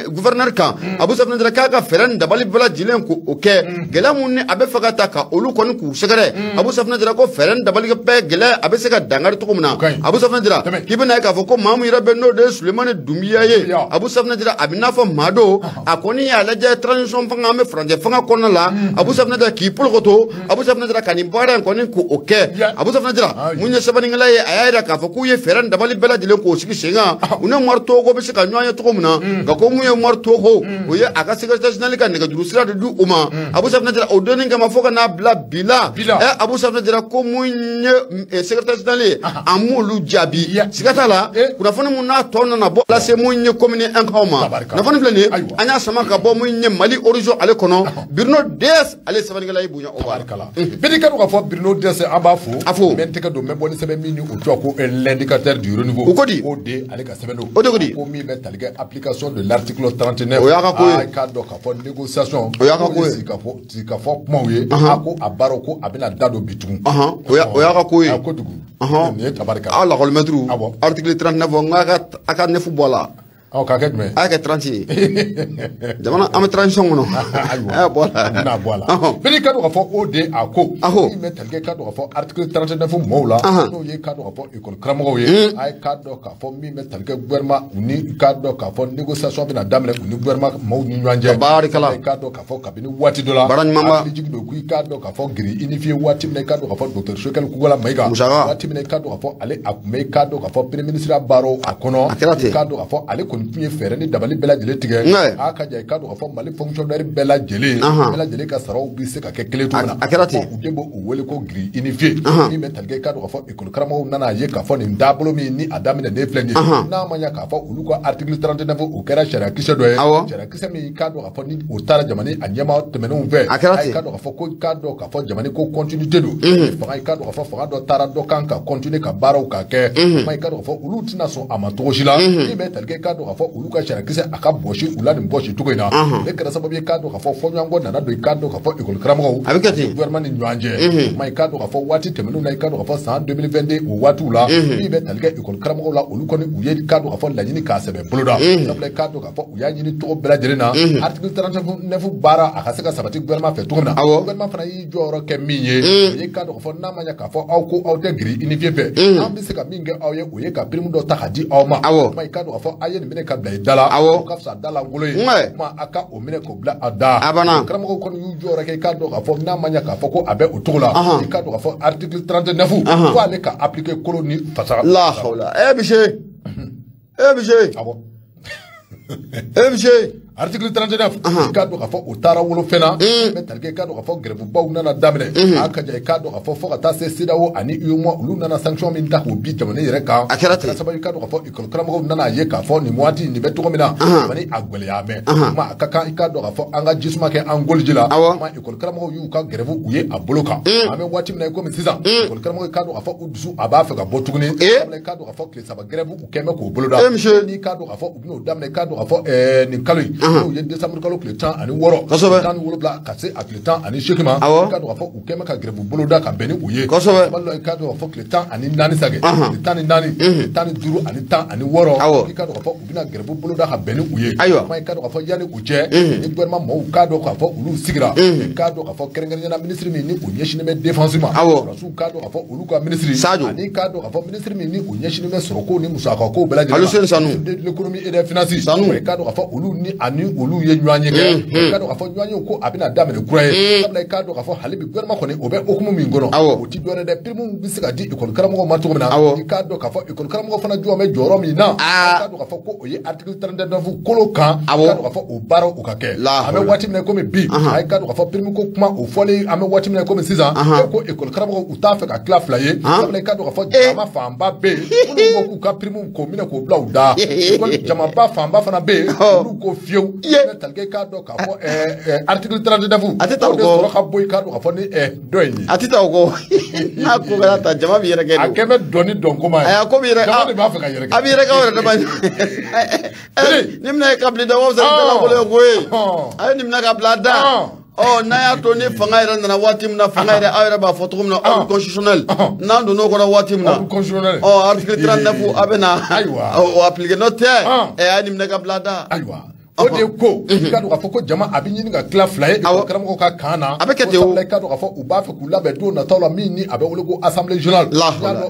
gouverneur kan Abu Safinɛ Jara k'a ka fɛɛrɛ ni dabali bɛɛ lajɛlen k'o kɛ gɛlɛya mun ni a bɛ fɛ ka ta ka olu kɔni k'u sɛgɛrɛ Abu Safinɛ Jara ko fɛɛrɛ ni dabali bɛɛ gɛlɛya a bɛ se ka dankari cogo min na Abu Safinɛ Jara k'i bɛna ye k'a fɔ ko maa mun yɛrɛ bɛ n'o de ye Sulemani Dunbiya ye Abu Safinɛ Jara a bɛ n'a fɔ maa don a kɔni y'a lajɛ transition fanga an bɛ furancɛ fanga kɔnɔna la Abu Safinɛ Jara k'i polokoto Abu Safinɛ Jara ka nin baara in kɔni k'o kɛ Abu Safinɛ Jara mun ye sɛbɛnnikɛla ye a y'a yira k'a fɔ k'u ye fɛɛrɛ ni dabali bɛɛ lajɛlen k'o sigi sen kan u ni Umar Togo bɛ se ka ɲɔgɔn ye cogo min na nka ko mun ye Umar Togo o ye a ka secrétaire général ka nɛgɛjuru sira de di u ma Abu Safinɛ Jara o donni kama fo ka n'a bila bi la Abu Safinɛ Jara ko mun ye secrétaire général ye a m'olu jaabi siga t'a la kunnafoni mun n'a tɔ nana bɔ lase mun ye commune 1 kaw ma kunnafoni filɛ nin ye an y'a sama ka bɔ mun ye Mali Horizon ale kɔnɔ Bruno DS ale sɛbɛnnikɛla ye bonya o barikala bɛɛ ka dɔn k'a fɔ Bruno DS an b'a fo a fo n bɛ n tɛgɛ don n bɛ bɔ ni sɛbɛn min ni o tɔgɔ ko l'indicateur du renouveau o ko di o de ale ka sɛbɛn don o de ko di ko min bɛ tali kɛ application de l'article 39 o y'a ka ko ye a k'a dɔn k'a fɔ négociation o y'a ka ko ye sigikafɔ kumaw ye a ko a baaraw ko a bɛna da don bi tugun o y'a ka ko ye a kojugu nin ye tabarikala a lakɔlimɛtiriw article 39 n k'a ka 9 bɔ a la k'a kɛ jumɛn a y'a kɛ 30 ye jamana an bɛ transition kɔnɔ ayiwa a y'a bɔ a la a bɛna bɔ a la bɛɛ ka dɔn k'a fɔ o de a ko min bɛ tali kɛ ka dɔn k'a fɔ article 39 mɔɔw la n'o ye ka dɔn k'a fɔ école karamɔgɔw ye a ye k'a dɔn k'a fɔ min bɛ tali kɛ gouvernement u ni k'a dɔn k'a fɔ négociation bɛna daminɛ u ni gouvernement mɔɔw ni ɲɔgɔn cɛ barikala i k'a dɔn k'a fɔ kabini waati dɔ la baara ɲuman ba hakili jigin don k'i k'a dɔn k'a fɔ grille unifiée waati min na i k'a dɔn k'a fɔ docteur Choguel Kokalla Maïga waati min na i k'a dɔn k'a fɔ ale a tun bɛ i k'a dɔn k'a fɔ premier ministre baaraw a kɔnɔ a kɛra ten i k'a dɔn k'a fɔ ale kɔni tun ye fɛɛrɛ ni dabali bɛɛ lajɛlen tigɛ a ka ja i k'a dɔn k'a fɔ Mali fonctionnaire bɛɛ lajɛlen ka saraw bɛ se ka kɛ kelen cogo min na a kɛra ten u de b'o wele ko grille unifiée min bɛ tali kɛ i k'a dɔn k'a fɔ école karamɔgɔw nana ye k'a fɔ nin taabolo min ni a daminɛ ne filɛ nin ye n'a ma ɲɛ k'a fɔ olu ka article 39 o kɛra sariya kisɛ dɔ ye sariya kisɛ min i k'a dɔn k'a fɔ ni o taara jamana a ɲɛmaa tɛmɛnenw fɛ a kɛra ten i k'a dɔn k'a fɔ ko i k'a dɔn k'a fɔ jamana ko continuité don fanga i k'a dɔn k'a fɔ fanga dɔ taara dɔ kan ka continuer ka baaraw ka kɛ kuma i k'a dɔn k'a fɔ olu tɛna sɔn a ma cogo si la min bɛ tali kɛ i k'a dɔn k'a k'a fɔ olu ka sariyakisɛ a ka bɔsi u la nin bɔsi cogo in na ne kɛra sababu ye k'a dɔn k'a fɔ fɔɲɔgɔnkɔ nana don i k'a dɔn k'a fɔ école karamɔgɔw a bɛ kɛ ten gouvernement ni ɲɔgɔn cɛ ma i k'a dɔn k'a fɔ waati tɛmɛnenw na i k'a dɔn k'a fɔ san 2022 o waatiw la min bɛ tali kɛ école karamɔgɔw la olu kɔni u ye k'a dɔn k'a fɔ laɲini k'a sɛbɛ boloda sabula i k'a dɔn k'a fɔ u y'a ɲini cogo bɛɛ lajɛlen na article 39 baara a ka se ka sabati gouvernement fɛ cogo min na gouvernement fana y'i jɔyɔrɔ kɛ min ye o ye k'a dɔn k'a fɔ n'a ma ɲɛ k'a fɔ aw ko aw tɛ grille unifiée fɛ an bɛ se ka min kɛ aw ye o ye ka prime dɔ ta ka di aw ma kuma i k'a dɔn k'a fɔ a ye nin minɛ ka bila i da la o ka fisa da lankolon ye kuma a ka o minɛ k'o bila a da karamɔgɔw kɔni y'u jɔyɔrɔ kɛ i k'a dɔn k'a fɔ n'a ma ɲɛ k'a fɔ ko a bɛ o cogo la i k'a dɔn k'a fɔ article 39 ko ale ka appliquer kolo ni fasa la hawla e bise e bise awɔ e bise article 39 i k'a dɔn k'a fɔ o taara wolofɛn na bɛ tali kɛ i k'a dɔn k'a fɔ grève-baw nana daminɛ a ka ja i k'a dɔn k'a fɔ fo ka taa se CEDEAO ani UEMOA olu nana sanction min ta k'o bin jamana yɛrɛ kan a kɛra ten sababu i k'a dɔn k'a fɔ école karamɔgɔw nana ye k'a fɔ nin waati nin bɛ cogo min na ani a gɛlɛya mɛn kuma a ka kan i k'a dɔn k'a fɔ an ka jisuma kɛ an goliji la kuma école karamɔgɔw y'u ka grève u ye a bolo kan an bɛ waati min na i komi sisan école karamɔgɔw i k'a dɔn k'a fɔ u dusu a b'a fɛ ka bɔ tuguni sabula i k'a dɔn k'a fɔ tile saba grève u kɛn bɛ k'o boloda n'i k'a dɔn k'a fɔ u bɛn'o daminɛ i k'a dɔn k'a fɔ nin kalo in n'o ye décembre kalo tile 16 17 ka se a tile 18 ma i k'a dɔn k'a fɔ u kɛn bɛ ka grève boloda ka bɛn ni u ye i k'a dɔn k'a fɔ tile 14 sage tile 14 tile 15 ani 16 i k'a dɔn k'a fɔ u bɛna grève boloda ka bɛn ni u ye kuma i k'a dɔn k'a fɔ yanni o cɛ ni gouvernement mɔgɔw k'a dɔn k'a fɔ olu sigira i k'a dɔn k'a fɔ kɛrɛnkɛrɛnnenya la ministre min ni o ɲɛsinnen bɛ défense ma sɔrɔdasiw k'a dɔn k'a fɔ olu ka ministre ani k'a dɔn k'a fɔ ministre min ni o ɲɛsinnen bɛ sɔrɔko ni musakako bɛɛ lajɛlen ma de l'économie et des finances i k'a dɔn k'a fɔ olu ni ani olu ye ɲɔgɔn ye kɛ i k'a dɔn k'a fɔ ɲɔgɔn ye ko a bɛna daminɛ kura ye sabula i k'a dɔn k'a fɔ hali bi gouvernement kɔni o bɛ hokumu min kɔnɔ o ti dɔwɛrɛ dɛ prime bɛ se ka di école karamɔgɔw ma cogo min na i k'a dɔn k'a fɔ école karamɔgɔ fana jɔ bɛ jɔyɔrɔ min na i k'a dɔn k'a fɔ ko o ye article 39 kolo kan i k'a dɔn k'a fɔ o baaraw o ka kɛ an bɛ waati min na komi bi a k'a dɔn k'a fɔ prime ko kuma o fɔlen an bɛ waati min na komi sisan e ko école karamɔgɔw u t'a fɛ ka tila fila ye sabula i k'a dɔn k'a fɔ jama fanba bɛ yen minnu ko k'u ka prime k'o minɛ k'o bila u da école jamaba fanba fana bɛ yen olu ko fiyewu tali k'a dɔn k'a fɔ article 39 a tɛ taa o kɔ sɔrɔ ka bɔ i k'a dɔn k'a fɔ ni dɔ in ye a tɛ taa o kɔ n'a ko kɛra ta jama bɛ yɛrɛkɛ a kɛ bɛ dɔn ni dɔn ko ma ye a ko bɛ yɛrɛ jama de b'a fɛ ka yɛrɛkɛ a bɛ yɛrɛkɛ aw yɛrɛ dama ni minɛ ye ka bila da wa fisa ni dala ko ye a ye nin minɛ ka bila da ɔ n'a y'a to ni fanga yɛrɛ nana waati min na fanga yɛrɛ aw yɛrɛ b'a fɔ cogo min na ordre constitutionnel n'an donn'o kɔnɔ waati min na ɔ article 39 a bɛ na o appliquer n'o tɛ ɛ a ye nin minɛ ka bila da ayiwa o de ko i k'a dɔn k'a fɔ ko jama a bɛ ɲini ka tila fila ye école karamɔgɔw ka kan na a bɛ kɛ ten o i k'a dɔn k'a fɔ u b'a fɛ k'u labɛn don nataw la min ni a bɛ wele ko assemblée générale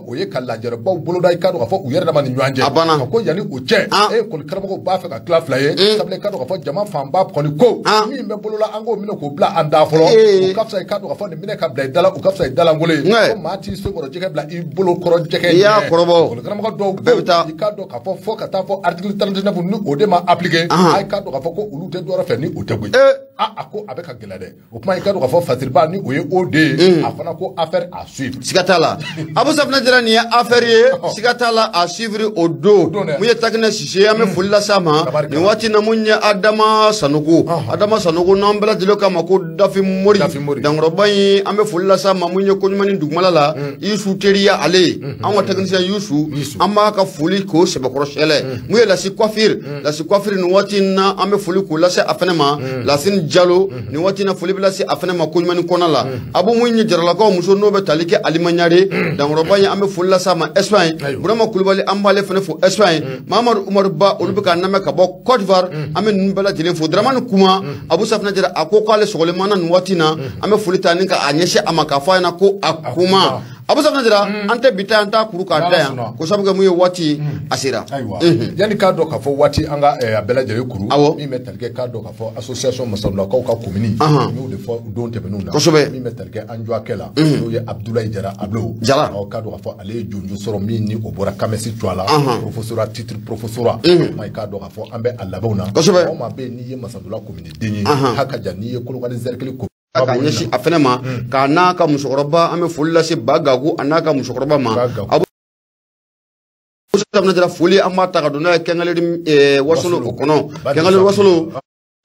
o ye ka lajɛrɛbaw boloda i k'a dɔn k'a fɔ u yɛrɛ dama ni ɲɔgɔn cɛ a banna ko yanni o cɛ e école karamɔgɔw b'a fɛ ka tila fila ye sabula i k'a dɔn k'a fɔ jama fanba kɔni ko min bɛ bolola an k'o minɛ k'o bila an da fɔlɔ o ka fisa i k'a dɔn k'a fɔ nin minɛ ka bila i da la o ka fisa i da lankolon ye ko maa t'i senkɔrɔ jɛgɛ bila i bolo kɔrɔ jɛgɛ i y'a kɔrɔbɔ école karamɔgɔ dɔw bɛɛ bɛ taa i k'a dɔn k'a fɔ fo ka taa fɔ article 39 ni o de ma appliquer a k'a dɔn k'a fɔ ko olu tɛ dɔwɛrɛ fɛ ni o tɛ koyi a ko a bɛ ka gɛlɛya dɛ o kuma i k'a dɔn k'a fɔ Fasiriba ni o ye o de ye a fana ko affaire à suivre siga t'a la Abu Safinɛ Jara nin ye affaire ye siga t'a la à suivre o don mun ye Takinɛ Sise an bɛ foli lase a ma nin waati na mun ye Adama Sanogo Adama Sanogo n'an bɛɛ lajɛlen k'a ma ko Dafi Mori dankɔrɔba in an bɛ foli lase a ma mun ye koɲuman ni dugumala la Yusu teriya ale an ka technicien Yusu an b'a ka foli k'o sɛbɛkɔrɔ sɛlɛ mun ye Lasi Coiffure Lasi Coiffure nin waati in na an bɛ foli k'o lase a fɛnɛ ma Lasine Jalo nin waati in na foli bɛ lase a fɛnɛ ma koɲuman ni kɔnɔ la Abu mun ye Jaralakaw muso n'o bɛ tali kɛ Alima Ɲare dankɔrɔba in an bɛ foli lase a ma Espagne Burama Kulubali an b'ale fɛnɛ fo Espagne Mamadu Umaru Ba olu bɛ k'an lamɛn ka bɔ Côte d'Ivoire an bɛ ninnu bɛɛ lajɛlen fo Dramani Kuma Abu Safinɛ Jara a ko k'ale sɔgɔlen mana nin waati in na an bɛ foli ta ni ka a ɲɛsin a ma k'a fɔ a ɲɛna ko a kuma Abu Safinɛ Jara an tɛ bi ta an t'a kuru k'a da yan ko sabu kɛ mun ye waati a sera ayiwa yanni k'a dɔn k'a fɔ waati an ka a bɛɛ lajɛlen kuru min bɛ tali kɛ k'a dɔn k'a fɔ association Masadulakaw ka commune n y'o de fɔ don tɛmɛnenw na kosɛbɛ min bɛ tali kɛ an jɔakɛ la n'o ye Abdoulaye Jara Ablo Jara k'a dɔn k'a fɔ ale ye jonjo sɔrɔ min ni o bɔra Kamɛsi Cuwa la professorat titre professorat ma i k'a dɔn k'a fɔ an bɛ a labɛnw na kosɛbɛ maa maa bɛ yen n'i ye Masadula commune den ye haka ja n'i ye Kolokani cercle ka ɲɛsin a fɛnɛ ma k'a n'a ka musokɔrɔba an bɛ foli lase Ba Gaku a n'a ka musokɔrɔba ma Abu Safinɛ Jara foli an b'a ta ka don n'a ye Kɛnkɛleri Wasolo o kɔnɔ Kɛnkɛleri Wasolo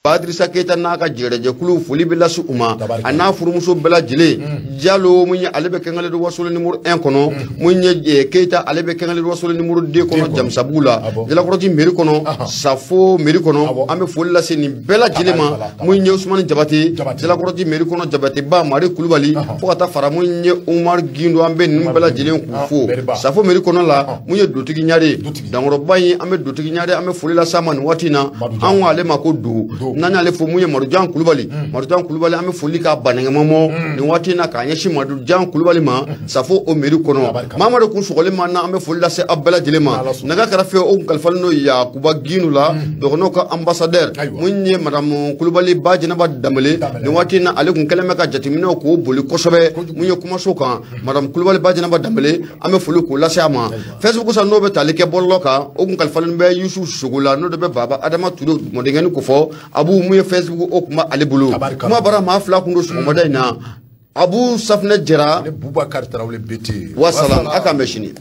Badrissa Keita n'a ka jɛrɛjɛkulu foli bɛ lase u ma a n'a furumuso bɛɛ lajɛlen Jalo mun ye ale bɛ Kɛngɛlɛ Wasolo numéro 1 kɔnɔ mun ye Keita ale bɛ Kɛngɛlɛ Wasolo numéro 2 kɔnɔ Jamusabugu la Jalakɔrɔji mairie kɔnɔ Safo mairie kɔnɔ an bɛ foli lase nin bɛɛ lajɛlen ma mun ye Usumani Jabate Jalakɔrɔji mairie kɔnɔ Jabateba Mari Kulubali fo ka taa fara mun ye Umar Gindo an bɛ ninnu bɛɛ lajɛlen k'u fo Safo mairie kɔnɔ la mun ye Dutigi Ɲare Dankɔrɔba in an bɛ Dutigi Ɲare an bɛ foli lase a ma nin waati in na an ko ale ma ko Do n'an y'ale fo mun ye Marujan Kulubali Marujan Kulubali an bɛ foli k'a banɛgɛmɔmɔ nin waati in na k'a ɲɛsin Marujan Kulubali ma Safo o mairie kɔnɔ Mamadu kun sɔgɔlen ma na an bɛ foli lase aw bɛɛ lajɛlen ma nɛgɛ kɛrɛfɛ o kun kalifalen don Yakuba Ginu la dɔgɔnɔw ka ambassadeur mun ye Madamu Kulubali ba Jɛnɛba Danbele nin waati in na ale kun kɛlen bɛ ka jateminɛw k'o boli kosɛbɛ mun ye kumaso kan Madamu Kulubali ba Jɛnɛba Danbele an bɛ foli k'o lase a ma Facebook san n'o bɛ tali kɛ bɔlɔlɔ kan o kun kalifalen bɛ Yusu Sogo la n'o de bɛ Baba Adama Ture mɔdenkɛni ko fɔ Abu mun ye Facebook o kuma ale bolo kuma bara maa fila kun don sɔgɔmada in na Abu Safinɛ Jara ne Bubakari Tarawele BT wasalam a k'an bɛn sini.